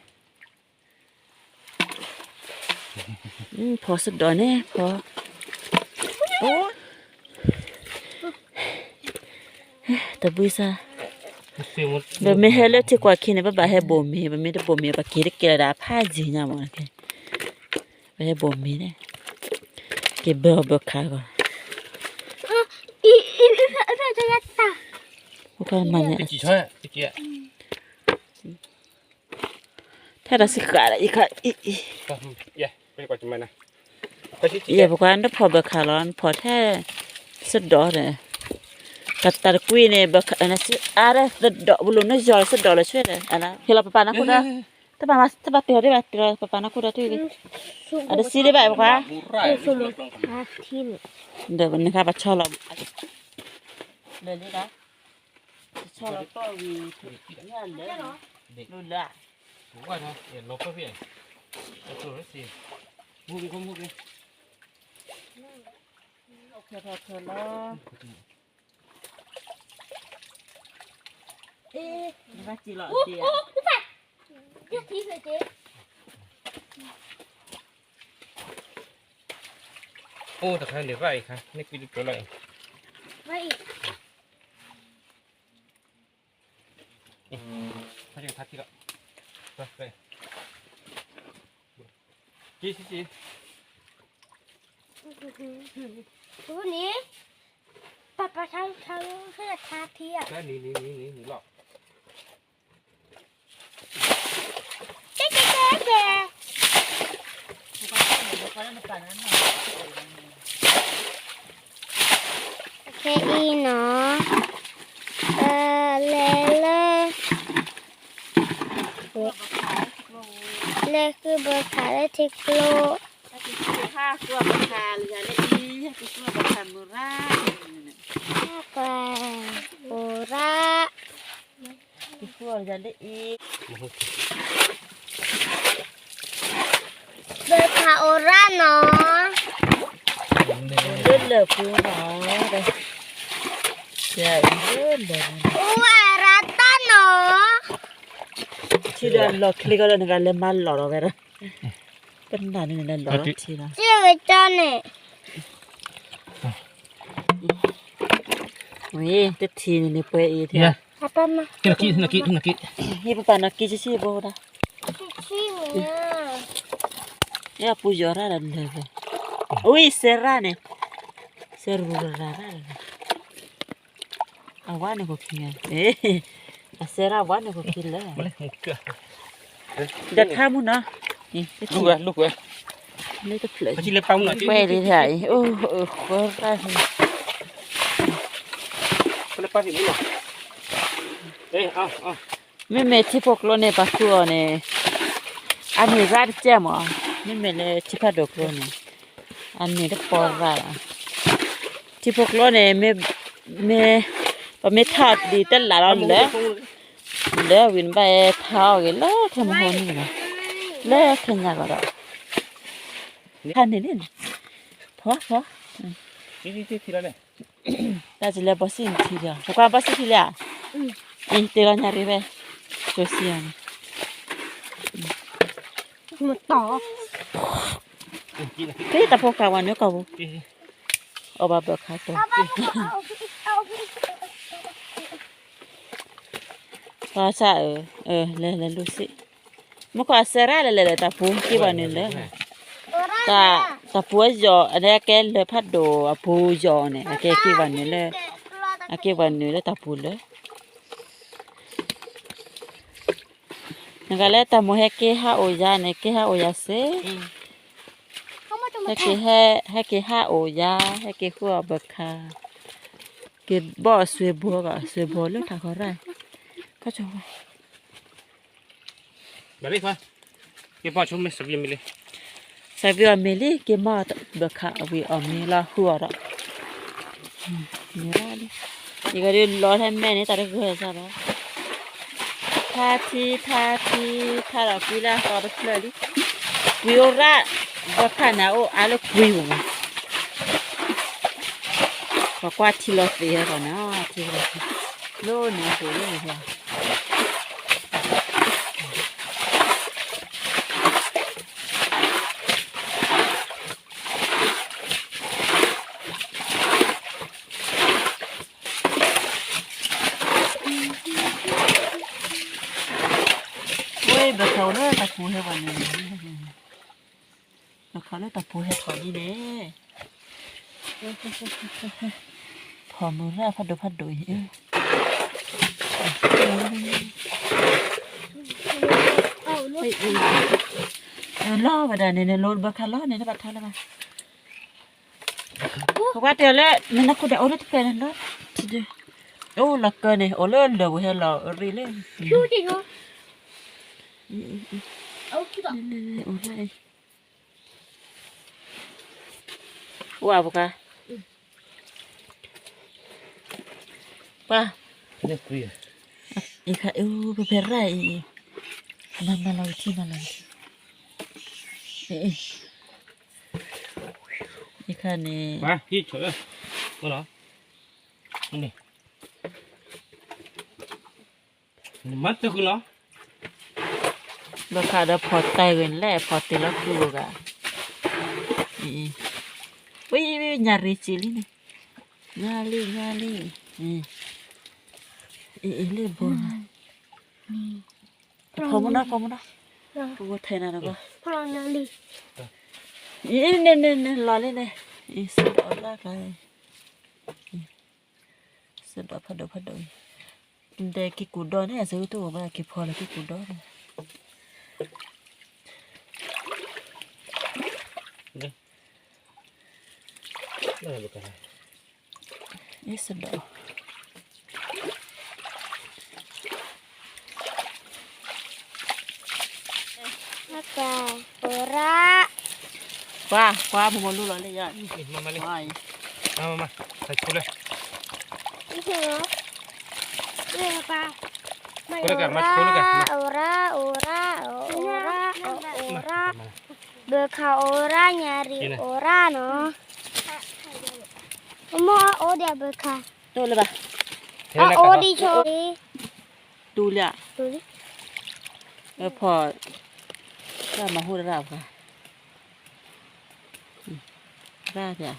ဖီစ့ၢ်ဒီးန့ၣ် ဖီ, တဘှံးစၢ်, ပမ့ၢ်ဟဲလၢထံကွၢ်ခံန့ၣ် ပဘၣ်ဟဲဘိၣ်မ့ၤ, ပမ့ၢ်တဘိၣ်မ့ၤ ပက့ၤတကဲလၢၤဒၣ်ဖးယံၤညါမး, ပဟဲဘိၣ်မ့ၤန့ၣ်, က့ၤဘၢအီၤဘၢခးဂီၢ်, ထဲတၢ်စံးဃာ်ဒီး ယခါအံၤ, ယဲပကွၢ်နဖီၣ်ဘၢခးလီၤ နဖီၣ်ထဲစ့ၢ်ဒီးဒီး, တၢ်တကွံန့ၣ် ဘၢခးအါဒီးစ့ၢ်ဒီး ပလိၣ်နယီၢ်စ့ၢ်ဒီးလီၤဆှဲဒီး, ဟ့ၣ်လီၤပပၢ်နခိၣ်ဒီး, တဘၣ်မၤတဘၣ်ပ့ၤအီၤဒ်ဘၣ် ပပၢ်နခိၣ်ဒီးတဂ့ၤ, အတစံးဒ်ဘၣ်ပှၤ, ဒီးနခါပဆီလီၤ, လၢလံဒီး, ပဆီလီၤတီၢ်ဝံၤ, ညၣ်လၢ, လိၤလၢ, လီၤဖဲဖဲ, မူက့မူက့, လီၤဖဲဖဲလီၤ, အ့, နဘၣ်စံးလီၤအဒ့ဧါ, အိၣ်တခါန့ၣ်ရၣ်အံၤခါ မ့ၢ်ကွံတကျိၤလီၤအံၤ, ဖးထံလီၤ, က့ၤက့ၤက့ၤ, န့ၣ်, ပၢ်ပၢ်ဆါဆါလၢထါထံဧါ, နံၤနံၤနံၤနံၤလီၤ ကဲကဲကဲကဲ, ခဲအံၤနီၤ, လဲၤလၢ, လဲၤဃုဘၢခးလၢထံကျိ, ဟါဃုဘၢခးလၢယၤလၢအံၤ, ဟါဃုဘၢခးမုၢ်ရၣ်, ဟါဃုအိၣ်ရၣ်, ဃုအိၣ်ယၤလၢအံၤ, ဘၢခးအိၣ်ရၣ်နီၤ, လၢလၢပူၤနီၤ, အိၣ်ဝဲရၣ်တၢ်နီၤ, ထံဒီးလီၢ်ချ့ကီလၢနဂၤလဲၤမၤလီၢ်ဒီးဝဲဒၣ်, ပနၢ်န့ၣ်လဲၤလီၢ်ထံလီၤ, စ့ၢ်ဝဲတၢ်န့ၣ်, ဝဲ, တထံၣ်န့ၣ်န့ၣ်ပှဲၤအံၤထဲ, ဟ့ၣ်ပပၢ်နီၢ်က့ၤဆံးဆံးဘိဒၣ်, အပူၤယီၤရၣ်ဒီးလၢာ်ဝဲ, အဝဲစဲရၣ်န့ၣ်, စဲရူရၣ်ရၣ်, အဝဲန့ၣ်ကခံ, အစဲရၣ်ဝဲန့ၣ်ကခံလၢာ်, ဒီးထါမူနီၤ, ဝဲ, ဝဲလံထါအံၤ, အိၣ်, ဃၢရၣ်, မ့မ့ၢ်ထံဖိကျိန့ၣ် ပှၤဃုအီၤန့ၣ်, အန့ၣ်ရၣ်တကဲမး, မ့မ့ၢ်လၢထံဖးဒိၣ်ကျိန့ၣ်, အန့ၣ်တပီရၣ်လီၤ, ထံဖိကျိန့ၣ်, မ့ၢ်, ပမ့ၢ်ထါအီၤဒ်တလၢ်လီၤလၢာ်, လၢဝံၤနဘၣ်အဲၣ်ထါအီၤဂ့ၤလၢခဲမဟိန့ၣ်လီၤ, လၢခဲညါကီးဒီး, ထါန့ၣ်န့ၣ်, ဖီဖီ, တၢ်စံးလၢဘီစံၣ်နထံဒီး ပကွၢ်ဘီစံၣ်ထံလဲၣ်ဧါ, အံၤတ့လီၤညါရံၣ်ဝဲ, ကၠိစံၣ်အီၤန့ၣ်, တၢ်ဖိကးဝဲန့ၣ်ကီၢ်ပူၤ, အီၣ်ဘၣ်ဘၢခါတိၤ, သီစၢ်ဧၢ, လဲၤလဲၤလူၤစ့ၢ်, မ့ၢ်ကွၢ်စဲရၣ်လဲၤလဲၤလဲၤတၢ်ပူၤက့ၤဘၣ်န့ၣ်လၢ, တၢ်ပူၤအယီၤ အကဲလၢဖးဒိၣ်အပူၤယီၤန့ၣ် အကဲက့ၤဘၣ်န့ၣ်လၢ, အက့ၢ်ပှၤနုာ်လၢတၢ်ပူၤလၢ နကလဲၤတၢ်မိၢ်ဟဲက့ၤဟးအိၣ်ယၤန့ၣ် က့ၤဟးအိၣ်ယၤစ့ၢ်, ဟဲက့ၤဟဲ ဟဲက့ၤဟးအိၣ်ယၤ ဟဲက့ၤဃုအီၣ်ဘၢခါ, က့ၤဘီၣ်အစွ့ဘိကီး အစွ့ဘိလၢထးခီရၣ်, ခီ, စးဘံအီၣ်မ့ၤလံ က့ၤမီၢ်ဘၢခါဝံၤအီၣ်မ့ၤလီၤ ဃုအီၣ်ဒီး မ့ၢ်ဘၣ်လံ, ယကဒုးလီၤထဲမဲာ်န့ၣ် တၢ်တဂၢၢ်စၢ်ဘၣ်, ထါထံ ထါထံ ထါဒီးကွံလၢအသီတဖျၢၣ်လံ, ကွံအိၣ်ရၣ်, ဘၢခါန့ၣ်အိၣ်အါလၢကွံပူၤမး, ပကွၢ်ထံလီၤသ့ၣ်ဟဲပှၤန့ၣ်, ထံလီၤသ့ၣ်, လၢန့ၣ်အပူၤလၢန့ၣ် ဝဲဘၢခါအိၣ်လၢတၢ်ပူၤဟဲပှၤန့ၣ်, ဘၢခါလၢတၢ်ပူၤဟဲထီၣ်ဒ်န့ၣ်, ဖီၣ်မုၢ်ရၣ်ဖးဒိၣ်ဖးဒိၣ်အံၤ, လီၤဝဲဒၣ်န့ၣ် နလိဘၢခါလီၤန့ၣ် တဘၣ်ထါလၢၤဘၣ်, ပကွၢ်တဲလၢ နနၢ်ခိဒၣ်အိၣ်လၢတဖျၢၣ်န့ၣ်လီၤ, အိၣ်လီၤကၢန့ၣ် အိၣ်လၢလၢၢ်ဝဲဟဲလီၤရ့လၢ အိၣ်အပူၤခါ, ပှၤ, အံၤခါအူ ပဖဲရၣ်အံၤ, မၤမၤလီၤကထံၣ် မၤလီၤကထံၣ်, အံၤခါန့ၣ်, မၤတဃုလီၤ, ဘၣ်ဃးဒီးဖီၣ်တၢ်ဂ့ၤန့ၣ်လဲၣ် ဖီၣ်တ့ၢ်လီၤဃုဂၤ, ဝံၤ ညၣ်ရံၣ်စံးလံန့ၣ်, ညၣ်လံ ညၣ်လံ, အံၤလၢဘိ, ဖီၣ်မူနီၤ ဖီၣ်မူနီၤ, ပဝဲထဲနၤတဂီၢ်, အံၤန့ၣ်န့ၣ်န့ၣ် လီၤလံန့ၣ်, အံၤစ့ၢ်ဒီးလၢကျါ, စ့ၢ်ဒီးဖးဒိၣ်ဖးဒိၣ်အံၤ, ဒီးက့ၤကူၣ်ဒီန့ၣ် အစ့ၢ်ကီးတအိၣ်ဘၣ် က့ၤဖီလၢက့ၤကူၣ်ဒီန့ၣ်, အ့စ့ၢ်ဒီး ကွၢ် ကွၢ် မိၢ်မိၢ်လူလီၤလၢယၤ, မၤမၤလံ, မၤမၤ, ဆူလၢ, အိၣ်ရၣ် အိၣ်ရၣ် အိၣ်ရၣ် အိၣ်ရၣ် ဘၢခါအိၣ်ရၣ် ညၣ်ရံၣ်အိၣ်ရၣ်နီၤ, မိၢ်အအိၣ်ဒံးဘၢခါ, တအိၣ်လၢၤဘၣ်, အအိၣ်ဒံးဆိ, တူၢ်လံ, ဖီၣ်, တၢ်မၤဟူတရၣ်ဘၣ်, ရၣ်,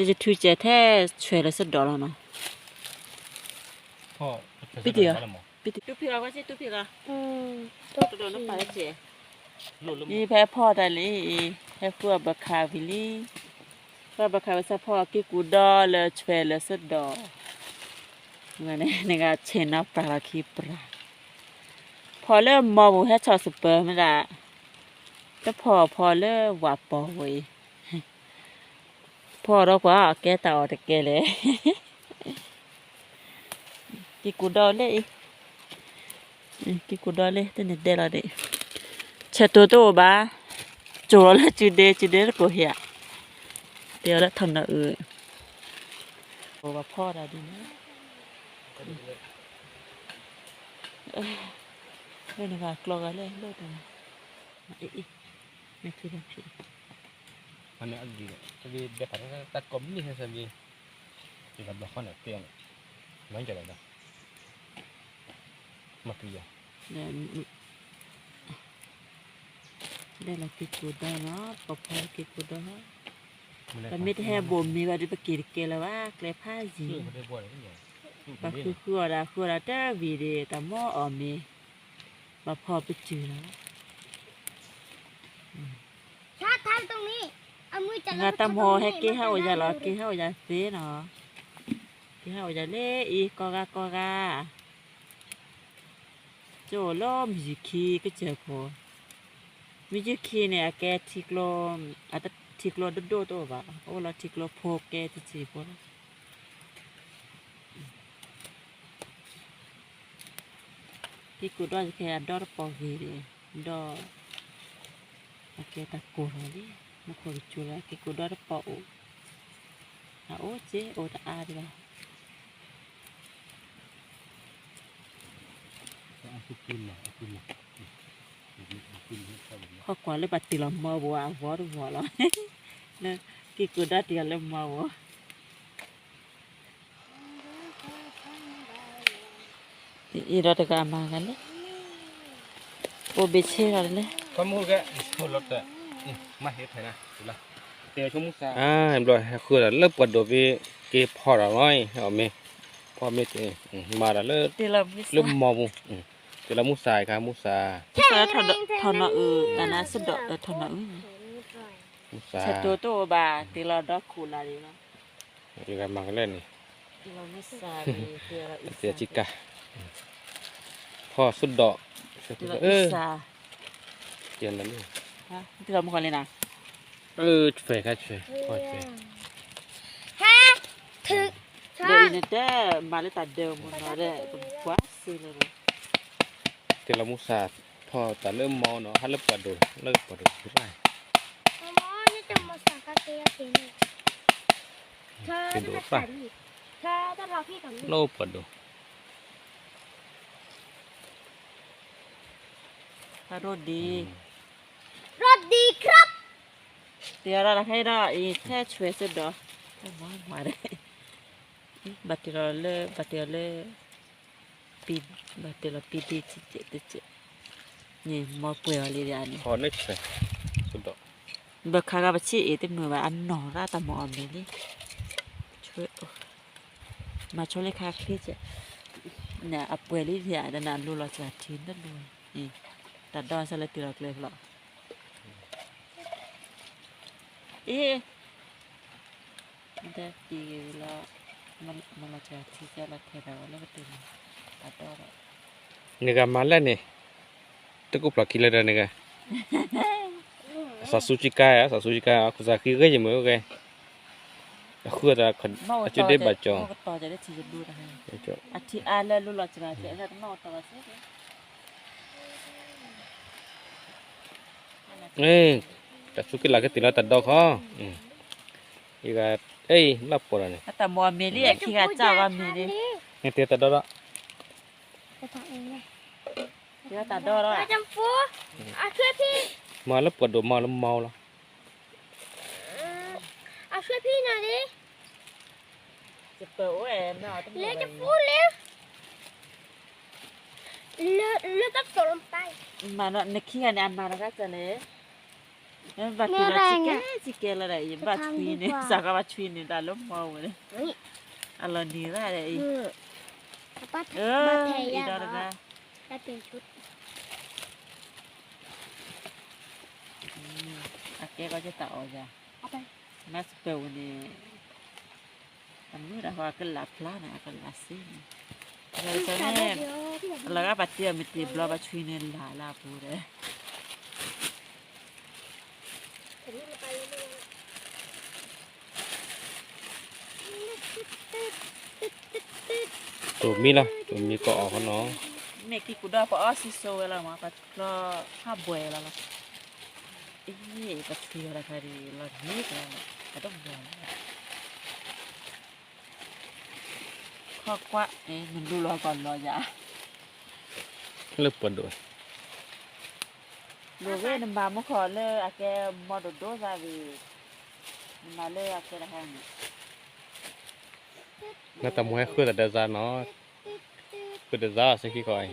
ယထူစဲးထဲဆွဲးလၢစ့ၢ်ဒီးလီၤနီၤ, ပံတံၢ်, ပံတံၢ်, တူၢ်ဖံးဂီၤကွၢ်စ့ၢ် တူၢ်ဖံးဂီၤ, တဒိးနပာ်လၢစဲး, အံၤဖဲဖီၣ်တၢ်လံအံၤ, ဟဲဃုအီၣ်ဘၢခါဝံၤလံ, ဃုအီၣ်ဘၢခါဝံၤစ့ၢ်ဖီၣ်က့ၤကူၣ်ဒီလၢဆွဲးလၢစ့ၢ်ဒီး, နဂၤဆဲးနီၢ်ပြၤလီၤခံပြၤ, ဖီၣ်လၢမီပူၤဟဲဆီၣ်စပၢၤမ့ၢ်ဒၣ်, တဖီၣ်ဖီၣ်လၢဝၤပီၤဝဲအံၤ, ဖီၣ်ဒီးကွၢ်အကဲတၢ်အီၣ်တကဲလဲၣ်, က့ၤကူၣ်ဒီလၢအံၤ, က့ၤကူၣ်ဒီလၢတန့ၣ်ဒဲးလီၤဒံး, ဆဲးတိၤတအိၣ်ဘၣ်, ကၠိလီၤလၢစုဒ့ စုဒ့တကိးဟံၣ်ဧါ, တဲအီၤလၢထီၣ်နီၤအုး, ပှၤဖီၣ်တၢ်ဒ်န့ၣ်, လၢနဂၤကျီဂၤလၢလၢတၢ်, အ့ၣ်, မ့ၢ်ထံၣ်တၢ်ဖံး, မ့ၢ်အဂ့ၤ, တၢ်ကိးမံၤဟဲစၢ်ဘံ, ယကဘျီဃီန့ၣ်တဲအီၤန့ၣ်, မ့ၢ်ကလဲၤဒီး, မၤပျံၤယၤ ဒဲးလီၤက့ၤကူၣ်ဒီနီၤ ပှၤဖီၣ်က့ၤကူၣ်ဒီ, ပမ့ၢ်တဟဲဘိၣ်မ့ၤဘၣ်ဒီး ပက့ၤတကဲလၢၤဘၣ် ကျဲဖးယံၤ, ပှၤဃုဃုအီၣ်ဒၣ်ဃုအီၣ်ဒၣ်တဝံၤဒီး တၢ်မိၢ်အီၣ်မ့ၤ, ပှၤဖီၣ်ပစုၢ်လီၤ, နဂၤတၢ်မိၢ်ဟဲက့ၤဟးအိၣ်ယၤလီၤ က့ၤဟးအိၣ်ယၤသ့နီၤ, ယဟဲအိၣ်ယၤလၢအံၤ ကီၢ်ဂၤကီၢ်ဂၤ, ကၠိလၢမုၢ်ယုၢ်ခံကစၢၢ်ခိၣ်, မုၢ်ယုၢ်ခံန့ၣ် အကဲထံကျိ, ထံကျိဒိၣ်ဒိၣ်တအိၣ်ဘၣ်, အိၣ်လီၤထံကျိဖိကဲထံဆံးဖိလီၤ. က့ၤကူၣ်ဒီယခဲအဒီတပီၢ်ဂ့ၤန့ၣ်, ဒီး အကဲတၢ်ကိၢ်လီၤလံ, မူခိၣ်ကစူၤလီၤ က့ၤကူၣ်ဒီတပီၢ်အိၣ်, အအိၣ်က့အိၣ်တအါဒံးဘၣ်. ခီကွၢ်လၢပှၤတ့ၢ်လီၤမီပူၤအဂီၢ်တဂီၢ်လီၤ, က့ၤကူၣ်ဒီတ့ၢ်လီၤလၢမီပူၤ အံၤဒီးတဂၤမၤဂၤလဲၣ်, အိၣ်ဘ့ၣ်ဆ့လီၤလဲၣ်, ဘျီဟဲဃုာ်ဒီးလၢပှၤဒိၣ်ဘ့ၣ် က့ၤဖီၣ်ဒီးလီၤအံၤ, အီၣ်မ့ၢ်, ဖီၣ်မ့ၢ်တ့ၢ်, မၤဒီးလၢ, လၢမီပူၤ, တ့ၢ်လီၤမူစၢ်ခါ မူစၢ်, ထီၣ်နီၢ်အုၣ် တၢ်နါစ့ၢ်ဒီး ထီၣ်နီၢ်အုၣ်, မူစၢ်, ဆဲးတိၤတအိၣ်ဘၣ် တ့ၢ်လီၤဒီခိၣ်လၢ်ဒံးလီၤ. ယဂၤမၤကလဲၣ်န့ၣ်, တ့ၢ်ဆံကါ, ဖီၣ်စ့ၢ်ဒီး, တ့ၢ်လီၤမူဃီလံနၤ, အၢ ဆွဲခါဆွဲ, ဖီၣ်ဆွဲ, ဒီးအံၤနတဲ, မၤလၢတၢ်ဒၢမုၢ်နီၤဒီး ပကွၢ်စ့ၢ်လၢ, တ့ၢ်လီၤမူစၢ်, ဖီၣ်တၢ်လၢမီနီၤ ဟးလၢပှၤဒိၣ် လၢပှၤဒိၣ်ရၣ် တ့ၢ်ဒိၣ်ရၣ်, လၢပှၤဒိၣ်, တၢ်ရိၣ်ဒံး, တ့ၢ်အီၤဒီးတၢ်ခဲအံၤဒီး အံၤထဲဆွဲစ့ၢ်ဒီး, မၤမၤဒီး, ဘၣ်တ့ၢ်လီၤလၢ, ဘၣ်တ့ၢ်လီၤလၢ, ဘၣ်တ့ၢ်လီၤပံဒ့တစဲးတစဲး, န့ၣ်မီပှဲၤအီၤလံဒၣ်န့ၣ်, ဘၣ်ခါဂၤပဆ့ၣ်အံၤတမုာ်ဘၣ် အနီၢ်ရၣ်တၢ်မၤအီၣ်မ့ၤလံ, မၤဆိလၢခါချ့ကဲ, န့ၣ်အပှဲၤလံဒၣ် တနၤလိၤလီၤစှၤထံနလိၤ, တၢ်ဒီဆၢလၢတ့ၢ်လီၤကျဲဖျီ, အ့ မ့ၢ်တပံၤဂ့ၤလီၤ, မၤလီၤစှၤထံကဲလီၤထဲဒၣ်ဝဲလၢပတ့ၢ်လီၤ, တၢ်ဒီဒီး, နဂၤမၤလဲၣ်န့ၣ်, တကိးဖျီၣ်ခံလၢဒီးနဂၤ, စးစူကံကါ, စးစူကံကါ ခိၣ်စးဃံဂ့ၤယမုာ်ဂ့ၤ, အဃုအတၢ်, အကၠိဒ့ဘၣ်ကၠီၤ, အထံအါလၢလိၤလီၤစှၤ, တၢ်စူက့လးကတ့ၢ်လီၤတၢ်ဒီခီ, ယဂၤ, အ့ၣ် လၢပှဲၤဒီးန့ၣ်, အတၢ်မၤအီၣ်မ့ၤလံ အခံဂၤစၢ်ဂီၤမ့ၤလံ, နတ့ၢ်တၢ်ဒီဒီး, တ့ၢ်တၢ်ဒီဒီး, မၤလၢပှၤဒိၣ်မၤလၢမီလီၤ, အဆွဲဖံနၤလံ, လၢတပူလၢ, လၢတၢ်ကီၢ်လၢပၢ်, မၤဒီးနခံဂၤန့ၣ် အမၤတဂၤကလဲၣ်, ဘၣ်တ့ၢ်လီၤစံကဲစံကဲလီၤဒီး ယဘၣ်ဆွံန့ၣ် စးကီဘၣ်ဆွံန့ၣ် တၢ်လၢမီဝဲန့ၣ်, အလီၤနံၤရၣ်ဒီးအံၤ, အံၤဒီးတဂၤ, အကဲကီကတၢ်အီၣ်ယၤ, မၤစပၢၤဝဲန့ၣ်, အမုၢ်တၢ်ဃီအကလးဖျါန့ၣ် အကလးစ့န့ၣ်, အလီၤဂာ်ဘၣ်တ့ၢ်အီၤမ့ၢ်တ့ၢ်ဘျီ ဘၣ်ဆွံန့ၣ်လၢ်လၢအပူၤဒီး တိၢ်မံလီၤ, တိၢ်မံကအီၣ်ဃီနီၤ, မ့ၢ်က့ၤကူၣ်ဒီးပအီၣ်စံစိဝဲလီၤမး ပကျီဟးဘှဲလီၤလီၤ, အ့ ပဆံးဝဲဒၣ်ခါဒ်လီၤဒ်လီၤ, ပတဘှဲလီၤ, ခီကွၢ် နလူလီၤကီၢ်လီၤယၤ, လၢပှၤဒိၣ်, လိၣ်ဝဲနမၤမူခီၣ်လၢအကဲမီဒိၣ်ဒိၣ်သးဝံၤ, နမၤလၢအကဲတဟါန့ၣ် နတၢ်မူဟဲဃုတၢ်ဒၢစါနီၤ, ဃုတၢ်ဒၢစါအီၤစ့ၢ်ကီးအံၤ,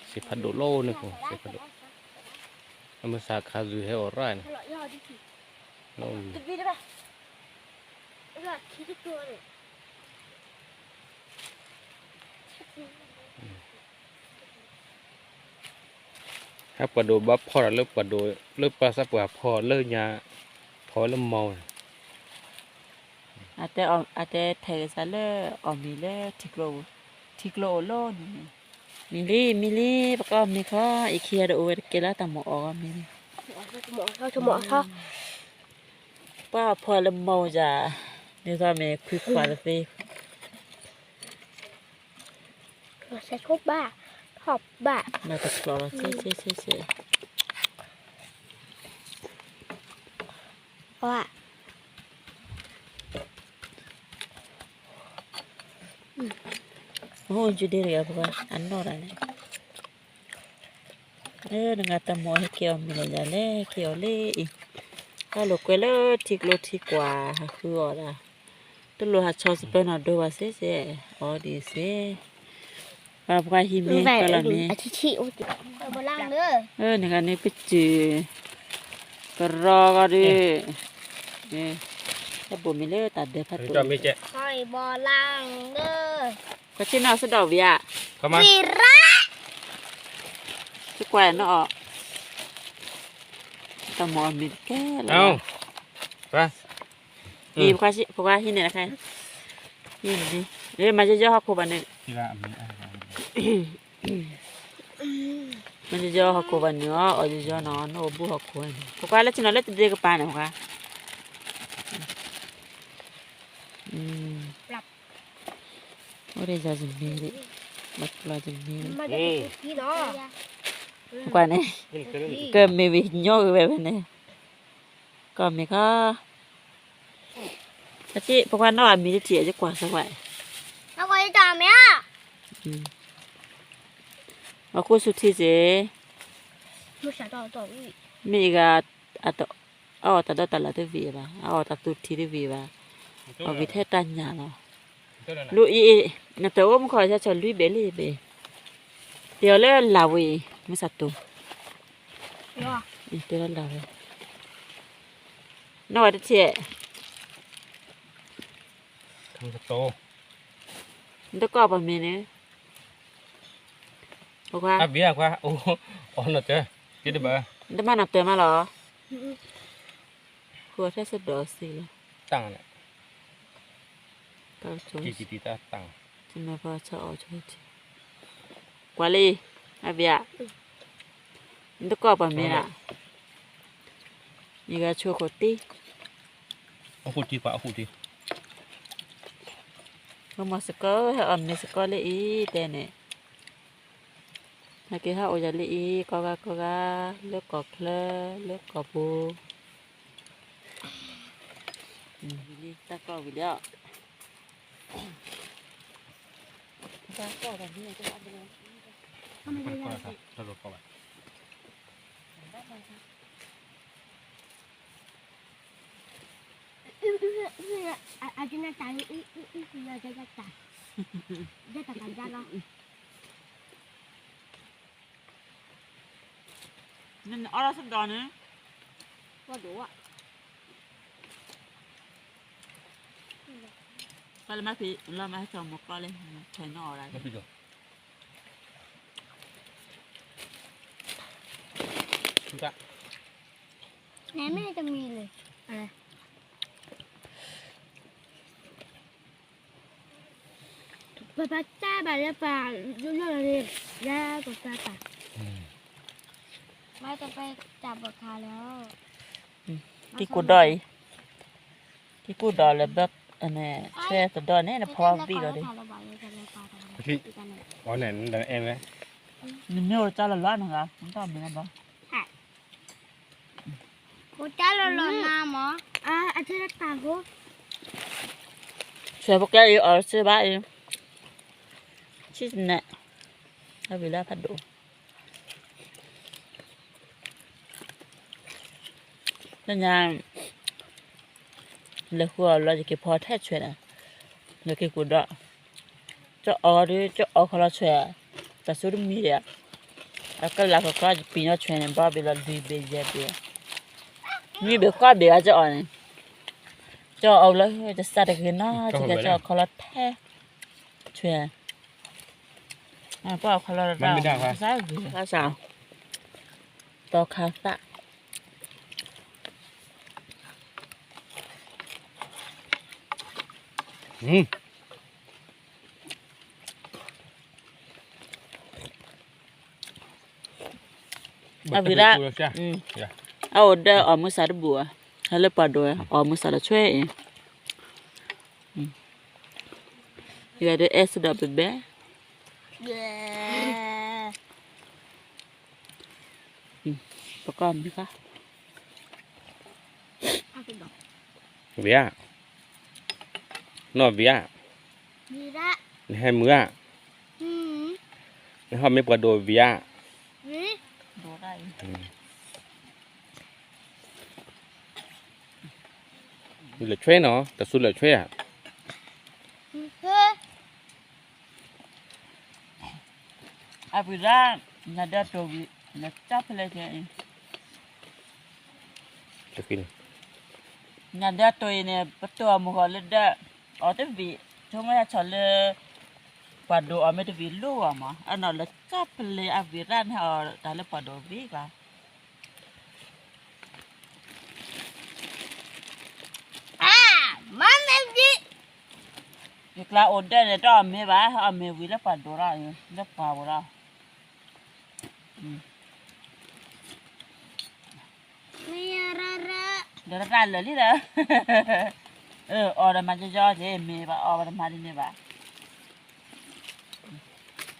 စ့ဖးဒိၣ်လီၤန့ၣ်ခိၣ် စ့ဖးဒိၣ်, အမုၢ်စၢ်ခါဇုဟဲအိၣ်ရၣ်န့ၣ်, လီၤအံၤ တဘံတဘၣ် အၢ ခံကတိၤန့ၣ် အၢ ခံကတိၤန့ၣ် ဟဲပှၤဒိးဘၣ်ဖီၣ်ဒီးလၢပှၤဒိး လၢပှၤစၢ်ပှၤဖီၣ်လၢညါ ဖီၣ်ဝဲလၢမီၢ်န့ၣ် အတဲဖဲးကစးလၢ အီၣ်မ့ၤလၢထံကျိ ထံကျိအိၣ်လီၤန့ၣ်, မ့ၢ်လံ မ့ၢ်လံ ပကအီၣ်မ့ၤခီ အံၤခံဂၤဒီးအိၣ်ဝဲတကဲလၢတၢ်မၤအီၣ်ဂီၢ်မ့ၢ်လံ, ပှၤအီၣ်ဖီၣ်လၢမီၢ်ယၤ, ဒ်သိးမ့ၢ်ခွံခွါတသ့, ဘၣ်တဖျိးလီၤ ဆဲဆဲဆဲဆဲ အိၣ် ယုဒ့တဂၤပှၤ အနီၢ်တၢ်န့ၣ်, နဂၤတမီၤဟဲက့ၤအီၣ်မ့ၤလီၤယၤလဲၣ် ဟဲက့ၤအီၣ်လၢအံၤ, တၢ်လိာ်ကွဲလၢထံကျိထံကွၢ် ဟးဃုအီၣ်ဒၣ်, တလိၣ်ဟးဆီစပၢၤနီၢ်ဒိဘၣ်စ့ၢ်စ့ၢ်, အီၣ်ဒံးစ့ၢ်, ပှၤဟံးမ့ၤကီလီၤမ့ၤ နဂၤန့ၣ်ပစုၢ် ကရီကီဒုး, တၢ်ဘိၣ်မ့ၢ်လၢတၢ်ဒၢးဖးဒိၣ်, ကဆ့နီၢ်စ့ၢ်ဒီးဝံၤဧါ, စ့ၢ်ကွၢ်နီၢ်အီၣ်, တၢ်မၤအီၣ်မ့ၤတကဲလီၤ, အံၤ ပှၤဟံးန့ၣ်တခါ, မၤယီယီဟီၣ်ခိၣ်ဘၣ်န့ၣ် မ့ၢ်ယီယီဟီၣ်ခိၣ်ဘၣ်န့ၣ် အီၣ်ယီယီနီၤ နအိၣ်ဘူးဟီၣ်ခိၣ်န့ၣ် ပကွၢ်လၢဆ့ၣ်နီၤလၢတဒ့ကပၤန့ၣ် ပကွၢ်, အိၣ်ဒီးယၤယမ့ၢ်, ဘၣ်ကျီယမ့ၢ်, ပကွၢ်န့ၣ်, ကမ့ၢ်ဝံၤညီဂ့ၤဝဲဖဲန့ၣ်, ကီၢ်မ့ၢ်ခီ ပကွၢ်နီၢ်အမံၤတထံၣ် ယကွၢ်စၢၤကွၢ်, အခိၣ်ဆူထံစ့ၢ်, မ့ၢ်အဂၤ, အအီၣ်တၢ်ဒီတၢ်လၢ်တဝံၤဘၣ် အအီၣ်တၢ်သူထံတဝံၤဘၣ်, အီၣ်ဝံၤထဲတၢ်ညၣ်လီၤ, လူၤအံၤ, နတအိၣ်မူခီၣ်ဆၢဆီၣ်လွံၢ်ဘ့ၣ်လံဘ့ၣ်, တဲအီၤလၢလၢ်ဝံၤ, မုၢ်ဆါတူၤ, တဲလၢလၢ်ဝံၤ, နီၢ်ဝဲတထံၣ် နတကိးပှၤမ့ၢ်န့ၣ်, နတမၤနီၢ်တၢၤမးလီၤ, ဃုအီၤထဲစ့ၢ်ဒီးစ့ၢ်လီၤ, ကွၢ်လံ, အဘ့ၣ်ဧါ, နတကိးပှၤမ့ၢ်ဒၣ်, ယဂၤဆိခိၣ်တံၢ်, ပမၤစ့ၢ်ကီး ဟဲအီၣ်မ့ၤစ့ၢ်ကီးလၢအံၤတဲန့ၣ်, ဟဲက့ၤဟဲအိၣ်ယၤလၢအံၤ ကိးဂၤကိးဂၤ, လၢကီၢ်ချၢ, လၢကီၢ်ပူၤ, ဝံၤလံ တၢ်ကီၢ်ဝံၤလံ, တၢ်ကီၢ်ဘၣ်န့ၣ် နအီၣ်လီၤစ့ၢ်ဒီးန့ၣ်, ပှၤလၢမၤဖံးလီၤမၤဟဲထီၣ်မိၢ်ကီၢ်လၢ ထွဲနီၣ်အီၣ်ဒၣ်, နမ့ၢ်တမံၤလၢ ပပၢ်တၢ်ဘၣ်လၢပၢ်, လၢပပၢ်တၢ်, မ့ၢ်တပဲတၢ်ဘၣ်ခါလီၤ, ကံၢ်ကူၣ်ဒီးအံၤ, ကံၢ်ကူၣ်ဒီးလၢဘၢ, ဆွဲသဒီန့ၣ် နဖီဘံၣ်လီၤဒီး, အီၣ်န့ၣ် နအဲၣ်ဝဲ, နမ့ၢ်အိၣ်တၢ်လီၤလီၤနဂၤ, နတၢ်မ့ၢ်လီၤဘၣ် ဆွဲပကဲအံၤအီၤစ့ၢ်ဘၣ်အံၤ, ဆံၣ်နဲၣ်, အဝံၤလၢဖးဒိၣ်, လၢညါ, လဲၤဃုအီၤလီၤ ယက့ၤဖီထဲဆွဲန့ၣ်, ယက့ၤကူၣ်ဒီး, ကၠီအီၤဒီး ကၠီအီၤခီလီၤဆွဲ, တၢ်ဆူတမံၤဒီး, အကလၢ်ကီကီယပံၤညီဆွဲန့ၣ် ဘီဘ့ၣ်လီၤလွံၢ်ဘ့ၣ်ယဲၢ်ဘ့ၣ်, နွံဘ့ၣ်ဃိးဘ့ၣ်အကၠီအီၤန့ၣ်, ကၠီအီၤလၢ တစၢ်တဂ့ၤနီၤ ကၠီအီၤခီလီၤထဲ, ဆွဲ, ပှၤခီလီၤတၢ်, စၢ်ဂ့ၤ, စၢ်, တီခါသၣ်. အဝံၤဒၣ်, အအိၣ်ဒီးအီၣ်မုၢ်ဆါတဘူၣ်ဧါ, ဟဲလၢပှၤဒိးအီၣ်မုၢ်ဆါတဆွဲအံၤ, ယွၤဒုးအဲၣ်စ့ၢ်ဒီးပဘဲ, ပကီၢ်မုၢ်ဃါ ဝံၤဧါ, နီၢ်ဝံၤဧါ, နဟဲမုာ်ဧါ, နဟဲမ့ၢ်ပှၤဒိးဝံၤဧါ, လဲၤဆွဲနီၤ, တၢ်စူၤလဲၤဆွဲဧါ. အပူၤဒၣ်, နဒၢတိၢ်ဝံၤ, နကၢ်ဖဲလဲၣ်ကဲအံၤ, နဒၢတိၢ်အံၤန့ၣ် ပတိၢ်အီၤမုၢ်ဂီၤလၢဒၢ, အီၤတဝံၤ, ဆိကမိၣ်ယဆီၣ်လၢ ပှၤဒိးအီၤမ့ၢ်တဝံၤလိၣ်ဂီၤမး, အနီၢ်လၢကၢ်ဖဲလဲၣ်အဝံၤဒၣ်န့ၣ်အီၤတၢ်လၢပှၤဒိးဝံၤဘၣ်. ယကျါအိၣ်ဒၢန့ၣ် တအီၣ်မ့ၤဘၣ်, အီၣ်မ့ၤဝံၤလၢပှၤဒိးလီၤ, လၢပှၤဝဲလီၤ. ဒီးတၢ်လၢာ်လံဒီး, အီၣ်ဒီးမၤကၠီကၠီက့ၤမ့ၤဘၣ်, အီၣ်ဘၣ်တမၤဒ်န့ၣ်ဘၣ်,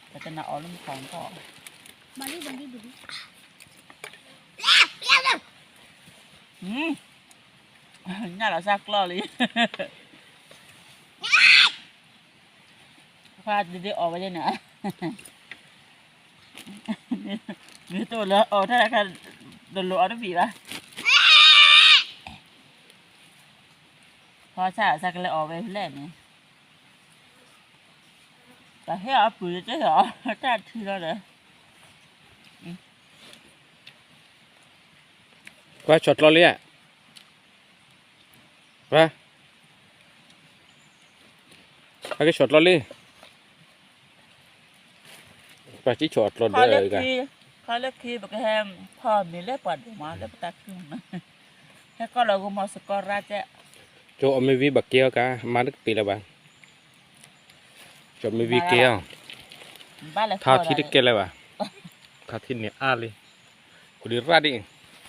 ပတနၢ်အီၣ်လၢမုၢ်ခီၣ်ထီၣ်, ညၣ်လီၤစၢ်ကျီၢ်လံ, ခွါဒ်ဒ်အီၣ်ဝဲန့ၣ်, မ့ၢ်တအိၣ်လၢအီၣ်တၢ်ခါ, တလိၣ်အီၣ်တဘံၣ်ဘၣ်, ခွါဆၣ်ဆၣ်ကလဲၤအီၣ်ဝဲဖဲလဲၣ်န့ၣ်, တၢ်ဟဲအီၣ်အပုၢ်တၢ်အီၣ်တၢ်ထံလီၤဒီး, ပှၤဆီၣ်ကျီလံဧါ, ပှၤ, ပှၤကဆီၣ်ကျီလံ, ပှၤကဆီၣ်ကျီဒီး, ခီလၢခံ ပကဟဲဖီမ့ၤလၢပှၤဒိၣ်မးလၢပတၢ်ခုၣ်, ဟဲကီၢ်လီၤဂိၢ်မီၤစကီရၣ်ကဲ, ကၠီအီၣ်မ့ၤဝံၤဘၣ်ကဲအီၤကါ, မၤတကပ့ၤလၢၤဘၣ်. ကၠီမ့ၢ်ဝံၤကဲအီၤ, ထါထံတကဲလၢၤဘၣ်, ထါထံန့ၣ်အါလံ, ကဒုးရၣ်ဒ်အံၤ,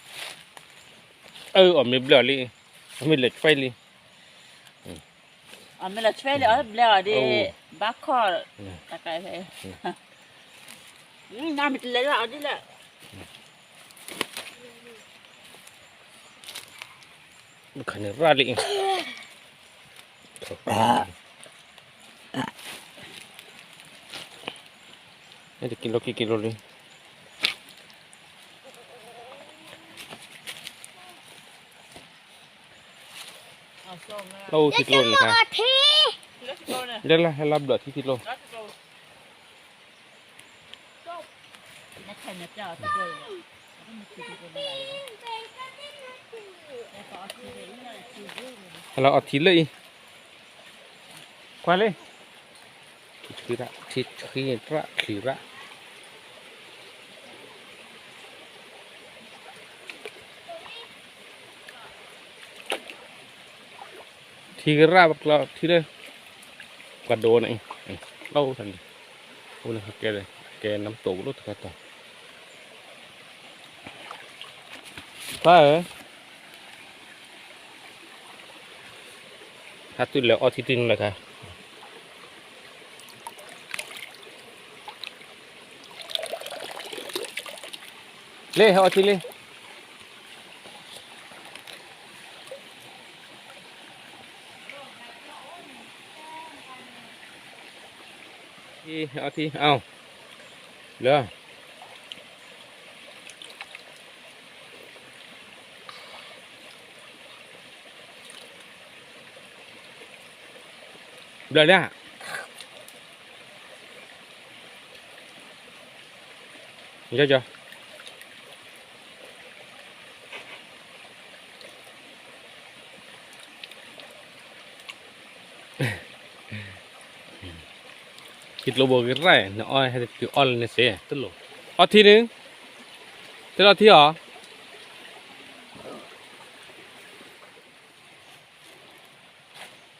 အၢ အီၣ်မ့ၢ်ဘျၢၣ်လံ, အီၣ်မ့ၢ်လဲၤဆွဲလံ, အီၣ်မ့ၢ်လဲၤဆွဲလံ အီၣ်ဘျၢၣ်အီၤဒ်, ဘၣ်ခီၣ်, တၢ်ကဲဖဲ, နမ့ၢ်တလဲၤလၢအီၤဒ်လဲၣ် ခါန့ၣ်ရၣ်လံ, တကံလိကံလိလံ, လၢထံကျိန့ၣ်ခါ, လၢလၢဟဲလၢဘျီၣ်ထံထံကျိ ဟဲလီၤအီထံလၢအံၤ, ကွၢ်လံ, ထံရၣ်, ထံရၣ်, ထံရၣ်ပကျီထံလၢ, ပှၤဒိးန့ၣ်, လီၤ, အိၣ်န့ၣ်ကဲ, ကဲနမ်တိၢ်လိၣ်တခါတီၤ ဖါဧၢ, ဟးတုၤလဲၤအီထံတုၤနလၢခါ, လ့ၣ် ဟဲအီထံလံ, အီထံ, အီ, လၢ ဘျၢၣ်လၢ, ယီယီ ထံကျိဘိကရၣ် နအီဟဲတုၤအီလၢနစ့ တလိၣ်, အီထံန့ၣ်, တဲလီၤထံအီၤ,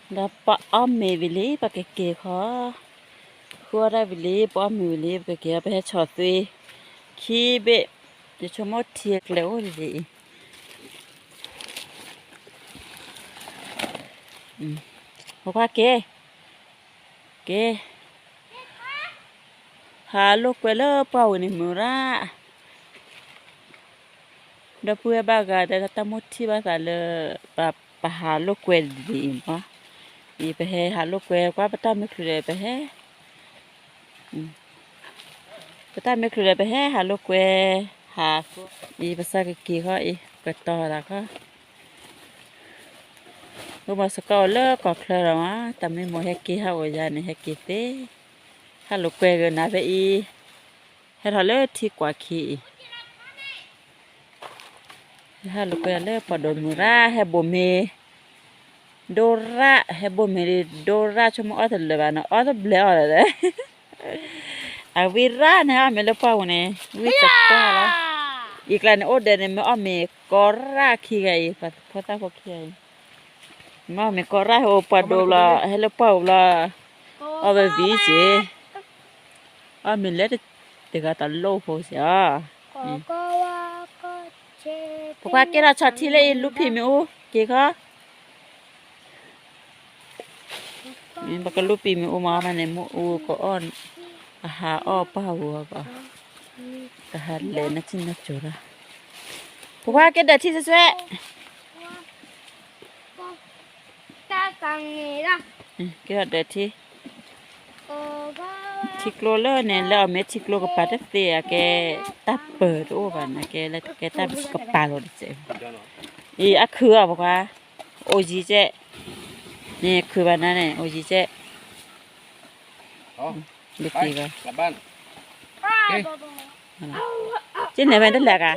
ဒီးပအီၣ်မ့ၤဝံၤလံ ပကက့ၤခီ, ဃုအီၣ်တၢ်ဝံၤလံ ပအီၣ်မ့ၤဝံၤလံ ပကက့ၤ ပဟဲဆီၣ်သွ့, ခံဘ့ၣ်, ယဆိကမိၣ်ထံကျဲအိၣ်ဒ်အံၤ, ပကွၢ်က့ၤ, က့ၤ ဟးလိာ်ကွဲလၢပှၢ်ဝံၤန့ၣ်မုာ်ရၣ်, ဒီပုၢ်ဝဲၢ်ဘၣ်ဂၤဒီးတၢ်မိၣ်ထံၣ်ဘၣ်သးလၢ ပဟးလိာ်ကွဲဒ်အံၤမး, အံၤပဟဲဟးလိာ်ကွဲ ကွၢ်ပတၢ်မ့ၢ်ချုးဒီးပဟဲ, ပတၢ်မ့ၢ်ချုးဒီးပဟဲဟးလိာ်ကွဲ, ဟး, အံၤပစၢ်ကက့ၤခီအံၤ ပတီၤသးခီ ဂိၢ်မီၤစကီၢ်အိၣ်လၢကီၢ်ချၢဒီးမး တၢ်မ့ၢ်မိၢ်ဟဲက့ၤဟးအိၣ်ယၤန့ၣ် ဟဲက့ၤသ့, ဟးလိာ်ကွဲဂ့ၤနၤဖဲအံၤ, ဟဲထီၣ်လၢထံကွၢ်ခံအံၤ, ဟဲဟးလိာ်ကွဲလၢပှၤဒိၣ်မုၢ်ရၣ် ဟဲဘိၣ်မ့ၤ, ဒိရၣ် ဟဲဘိၣ်မ့ၤဒိရၣ် ဆိကမိၣ်အီၣ်တလၢာ်ဘၣ်နီၤ အီၣ်တဘျဲးအီၣ်လၢၤဒီး အဝံရၣ်န့ၣ် အီၣ်မ့ၤလၢပှၢ်ပူၤန့ၣ် ဝံစကွၢ်လီၤ, အံၤကျါန့ၣ်အိၣ်ဒဲးန့ၣ် မ့ၢ်အီၣ်မ့ၤကီရၣ်ခံဂၤအံၤ ပှၤဖိသၣ်ဖိခံဂၤအံၤ, မ့ၢ်အီၣ်မ့ၤကီရၣ် ဟဲအိၣ်ပှၢ်ဒိၣ်ဘျီ ဟဲလၢပှၢ်ပူၤဘျီ, အီၣ်ဝဲဝံၤက့ၤ, အီၣ်မ့ၤလၢတဂၤတလိၣ်ဖိစ့ၢ်အီၤ, ပကွၢ်က့ၤထီၣ်ဆီၣ်ထံလၢအံၤ လူဖံးမ့ၣ်အူ က့ၤခီ ပကလူပံာ်မ့ၣ်အူမးဖဲန့ၣ် မ့ၣ်အူကအီၣ်, အဟးအီၣ်ပှၢ်ဝူၤအီၤ, ကဟးလဲၤနၢ်ထံၣ်နၢ်ကၠိၤတၢ်, ပကွၢ်က့ၤဒၢးထံစွဲစွဲ, က့ၤဒၢးထံ, ထံကျိလၢန့ၣ် လၢအီၣ်မ့ၤထံကျိကပၤတသ့ အကဲတၢ်ပၢၤတအိၣ်ဘၣ်န့ၣ် ကဲလၢကဲတၢ်ကပၤလီၤတစဲး, အံၤအခူးအီၤပကွၢ်, အိၣ်ယံၤကဲ, န့ၣ်ခူးဘၣ်နၤန့ၣ် အိၣ်ယံၤကဲ ဒ်တံၢ်ဘၣ်, က့န့ၣ်ဝဲတလဲၤကါ,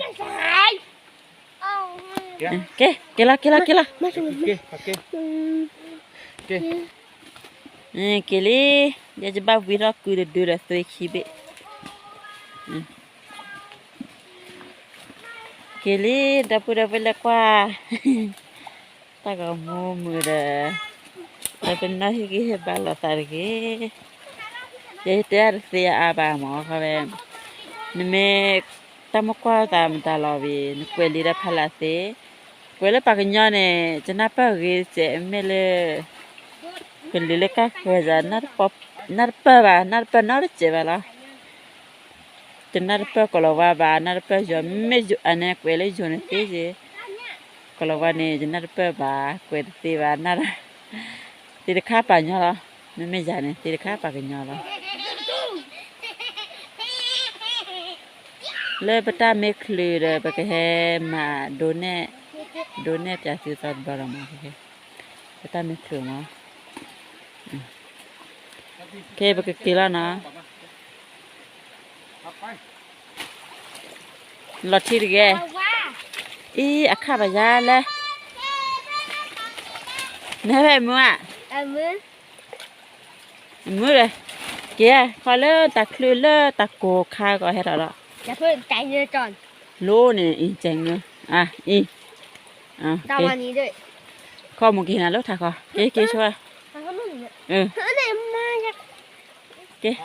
က့ၤ, က့ၤလီၤ က့ၤလီၤ က့ၤလီၤ, က့ၤလံ, ယဲယဘၣ်ဝံထီၣ်ကုတဒုဒီးသွ့ခံဘ့ၣ်, က့ၤလံ, ဒီပုၢ်ဒီဝဲၢ်လၢကွၢ် တၢ်ဂီၤမူမုာ်ဒီး, ဒီးပနီၢ်ဟ့ၣ်ဂံၢ်ဟ့ၣ်ဘါလိာ်သးတဂ့ၤ, ယတဲတသ့အါဘၣ်မး ခီဝဲ, နမ့ၢ်တၢ်မ့ၢ်ကွၢ်သးမတၤလီၤဝံၤ နကွဲးလံဒီးဖးလၢသ့, ကွဲးလၢပှၤကညီန့ၣ် ယနၢ်ပၢၢ်ဂ့ၤတစဲး မ့ၢ်လၢ ကလုာ်လၢကၢ်ဃၢၤယၤ နၢ်တပၢၢ်ဘၣ် နၢ်တပၢၢ်နီတစဲးဘၣ်လီၤ. တနၢ်တပၢၢ်ကိၤလၤဝါဘၣ် နၢ်တပၢၢ်ယိၤ မ့မ့ၢ်ယိၤ အန့ၣ်ကွဲးလၢယိၤန့ၣ်သ့က့ၤ, ကိၤလၤဝါန့ၣ် ယနၢ်တပၢၢ်ဘၣ် ကွဲးတသ့ဘၣ် နၢ် သ့တခါပှၤကညီလီၤ. မ့မ့ၢ်ယၤန့ၣ် သ့တခါပှၤကညီလီၤ. လၢပတၢ်မ့ၢ်ချုးဒီး ပကဟဲမၤဒိးနဲၣ်, ဒိးနဲၣ်ပၠးသုသီတဘျီလီၤမး, ပတၢ်မ့ၢ်ချုးမး, ကဲ ပကက့ၤလီၤနီၤ. လီၤထံတဂ့ၤ, အံၤ အခါဘၣ်ယၤလဲၣ်, နဟဲဖဲမုၢ်ဧါ, မုၢ်ဒီး, က့ၤ ခီလၢတၢ်ချုးလၢတၢ်ကိၢ်ခါကီးဟဲထီၣ်ဒီး, လိန့ၣ် အံၤ ကဲငၢ, အံၤ, ခီမူက့ၤနၤလၢထးခီ, က့ၤက့ၤဆိ, က့ၤ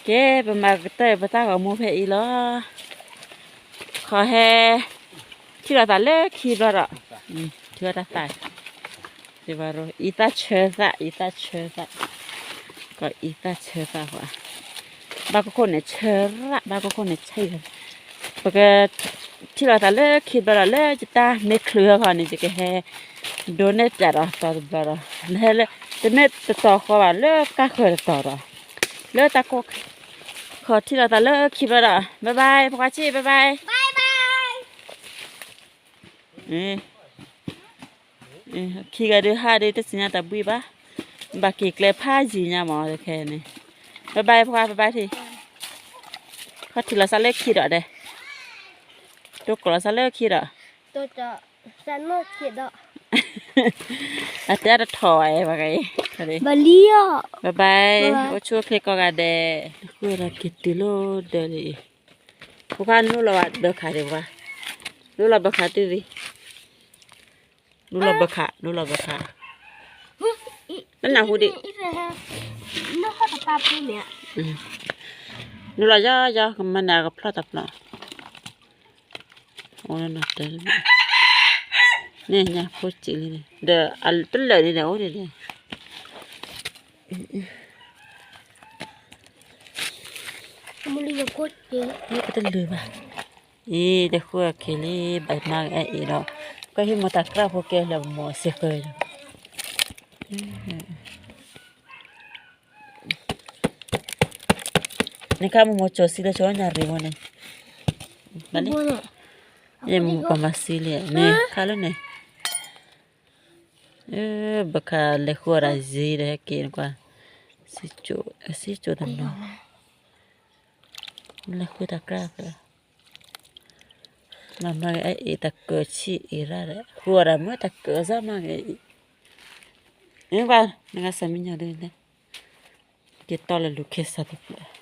ကဲ ပမၤကတၢၢ်ပတၢ်ဂီၤမူဖဲအံၤလီၤ. ခီဟဲ ထံၣ်လိာ်သးလၢခံဘျီဒီး, ထံၣ်လိာ်တၢ်သး, အံသၣ်ဆၢသၣ် အံသၣ်ဆၢသၣ်, ကအံသၣ်ဆၢသၣ်ဃီ, ဘၣ်ကခိၣ်န့ၣ်ဆၢရၣ် ဘၣ်ကခိၣ်န့ၣ်ဆၢ, ပက ထံၣ်လိာ်သးလၢခံဘျီဒီး လၢယတၢ်မ့ၢ်ချုးဃီန့ၣ် ယကဟဲ ဒိးနဲၣ်ပၠးဒီးတီၤတဘျီဒီး နဟဲလၢ တမ့ၢ်တတီၤဃီဘၣ် လၢကၢ်ဃၢၤတတီၤဒီး လၢတၢ်ကိၢ် ခီထံၣ်လိာ်သးလၢခံဘျီဒီး bye bye ပှၤဆံး bye bye. ခံဂၤဒုးဟးဒုး တသ့ၣ်ညါတၢ်ဘှံးဘၣ်, ဘၣ်က့ၤကျဲဖးယံၤညါမးတခဲန့ၣ်, bye bye ပှၤ bye bye ထံ, ခီထံၣ်လိာ်သးလၢခံဒီးဒဲး, တိကိးလိာ်သးလၢခံဒီး, အတဲတထီၣ်ဝဲပှၤဂၤအံၤ, bye bye အိၣ်ဆူၣ်အိၣ်ချ့ကိးဂၤဒဲး, ဃုာ်ဒီးက့ၤတုၤလၢဒၢးလံအံၤ, ဖိခွါ နလိၣ်လီၤဘၣ်ဘၢခးဒံး ဖိခွါ, လိၣ်လီၤဘၢခးတုၤလံ, လိၣ်လီၤဘၢခး လိၣ်လီၤဘၢခး, နနၢ်ဟူဒံး, လိၣ်လီၤယီယီ ကမၤန့ၣ် အကဖျီၣ်တၢ်ဖျီၣ်, အိၣ်လၢနီၢ်တၢ်, န့ၣ်ညါဖိစံးလံန့ၣ် ဒီးအတလၢာ်န့ၣ်ဒီးအိၣ်ဒံးဒီး ပတလုၢ်ဘၣ်, အံၤ တဃုအက့ၤလံ ဘၣ်မၤကအဲၣ်အံၤဒီး, ကွၢ်ဟံၣ်မိၢ်တၢ်ကြၢ်ဖိကဲလၢမိၢ်စ့ၢ်ကီးဒီး, နခါမိၢ်မိၢ်ကၠီၤစံလၢကၠီၤညါရံဝဲန့ၣ်, ယမိၢ်ပှၤမၤစံလံန့ၣ် ခါလၢန့ၣ်, ဘၣ်ခါလဲၤဃုအီၣ်တၢ်ယံၤဒီးဟဲက့ၤနကွၢ်, စံကၠိၣ်တနီၤ, လဲၤဃုတၢ်ကြၢ်ဖဲ မၤမၤကအဲၣ်အံၤ တၢ်ကၢၤဆံးအံၤရၣ်ဒီး ဃုအီၣ်တၢ်မ့ၢ်တၢ်ကၢၤစၢ်မၤကအဲၣ်အံၤ, နကွၢ် နကစၢ်မံညီၤဒ်န့ၣ်, က့ၤတီလၢလူၤခ့စၢ်တပျၢၣ်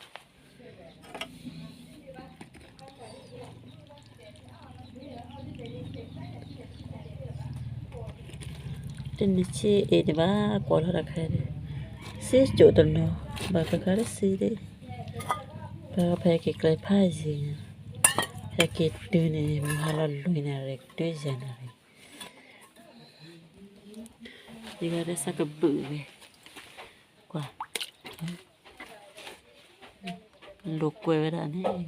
တနံၤဆံးအံၤန့ၣ်ဘၣ် ကွၢ်လီၤတၢ်ခါန့ၣ်, စံကၠိၣ်တနီၤ, ဘၣ်ခါခါတစံးဒံး, ပဟဲက့ၤကျဲဖးယံၤ, ဟဲက့ၤတုၤန့ၣ် မုၢ်ဟါလီၤလွံၢ်နၣ်ရံၣ် တုၤယဲၢ်နၣ်ရံၣ်, ယဂၤဒဲးစးကဘုးဝဲ, ကွၢ်, လိာ်ကွဲဝဲဒၣ်န့ၣ်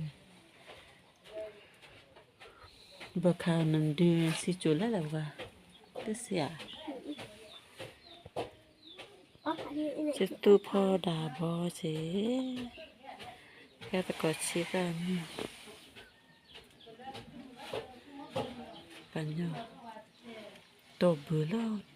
ဘၣ်ခါနဒုးစံကၠိၣ်လဲၣ်လၢၤဘၣ်, တစံးဧါ, စသူၣ်ဖီဒၣ်ဘီစ့ၢ်, ကဲသကိးဆံးသၣ်မုၢ်, ပှၤညီ, တီၢ်ဘုးလီၤ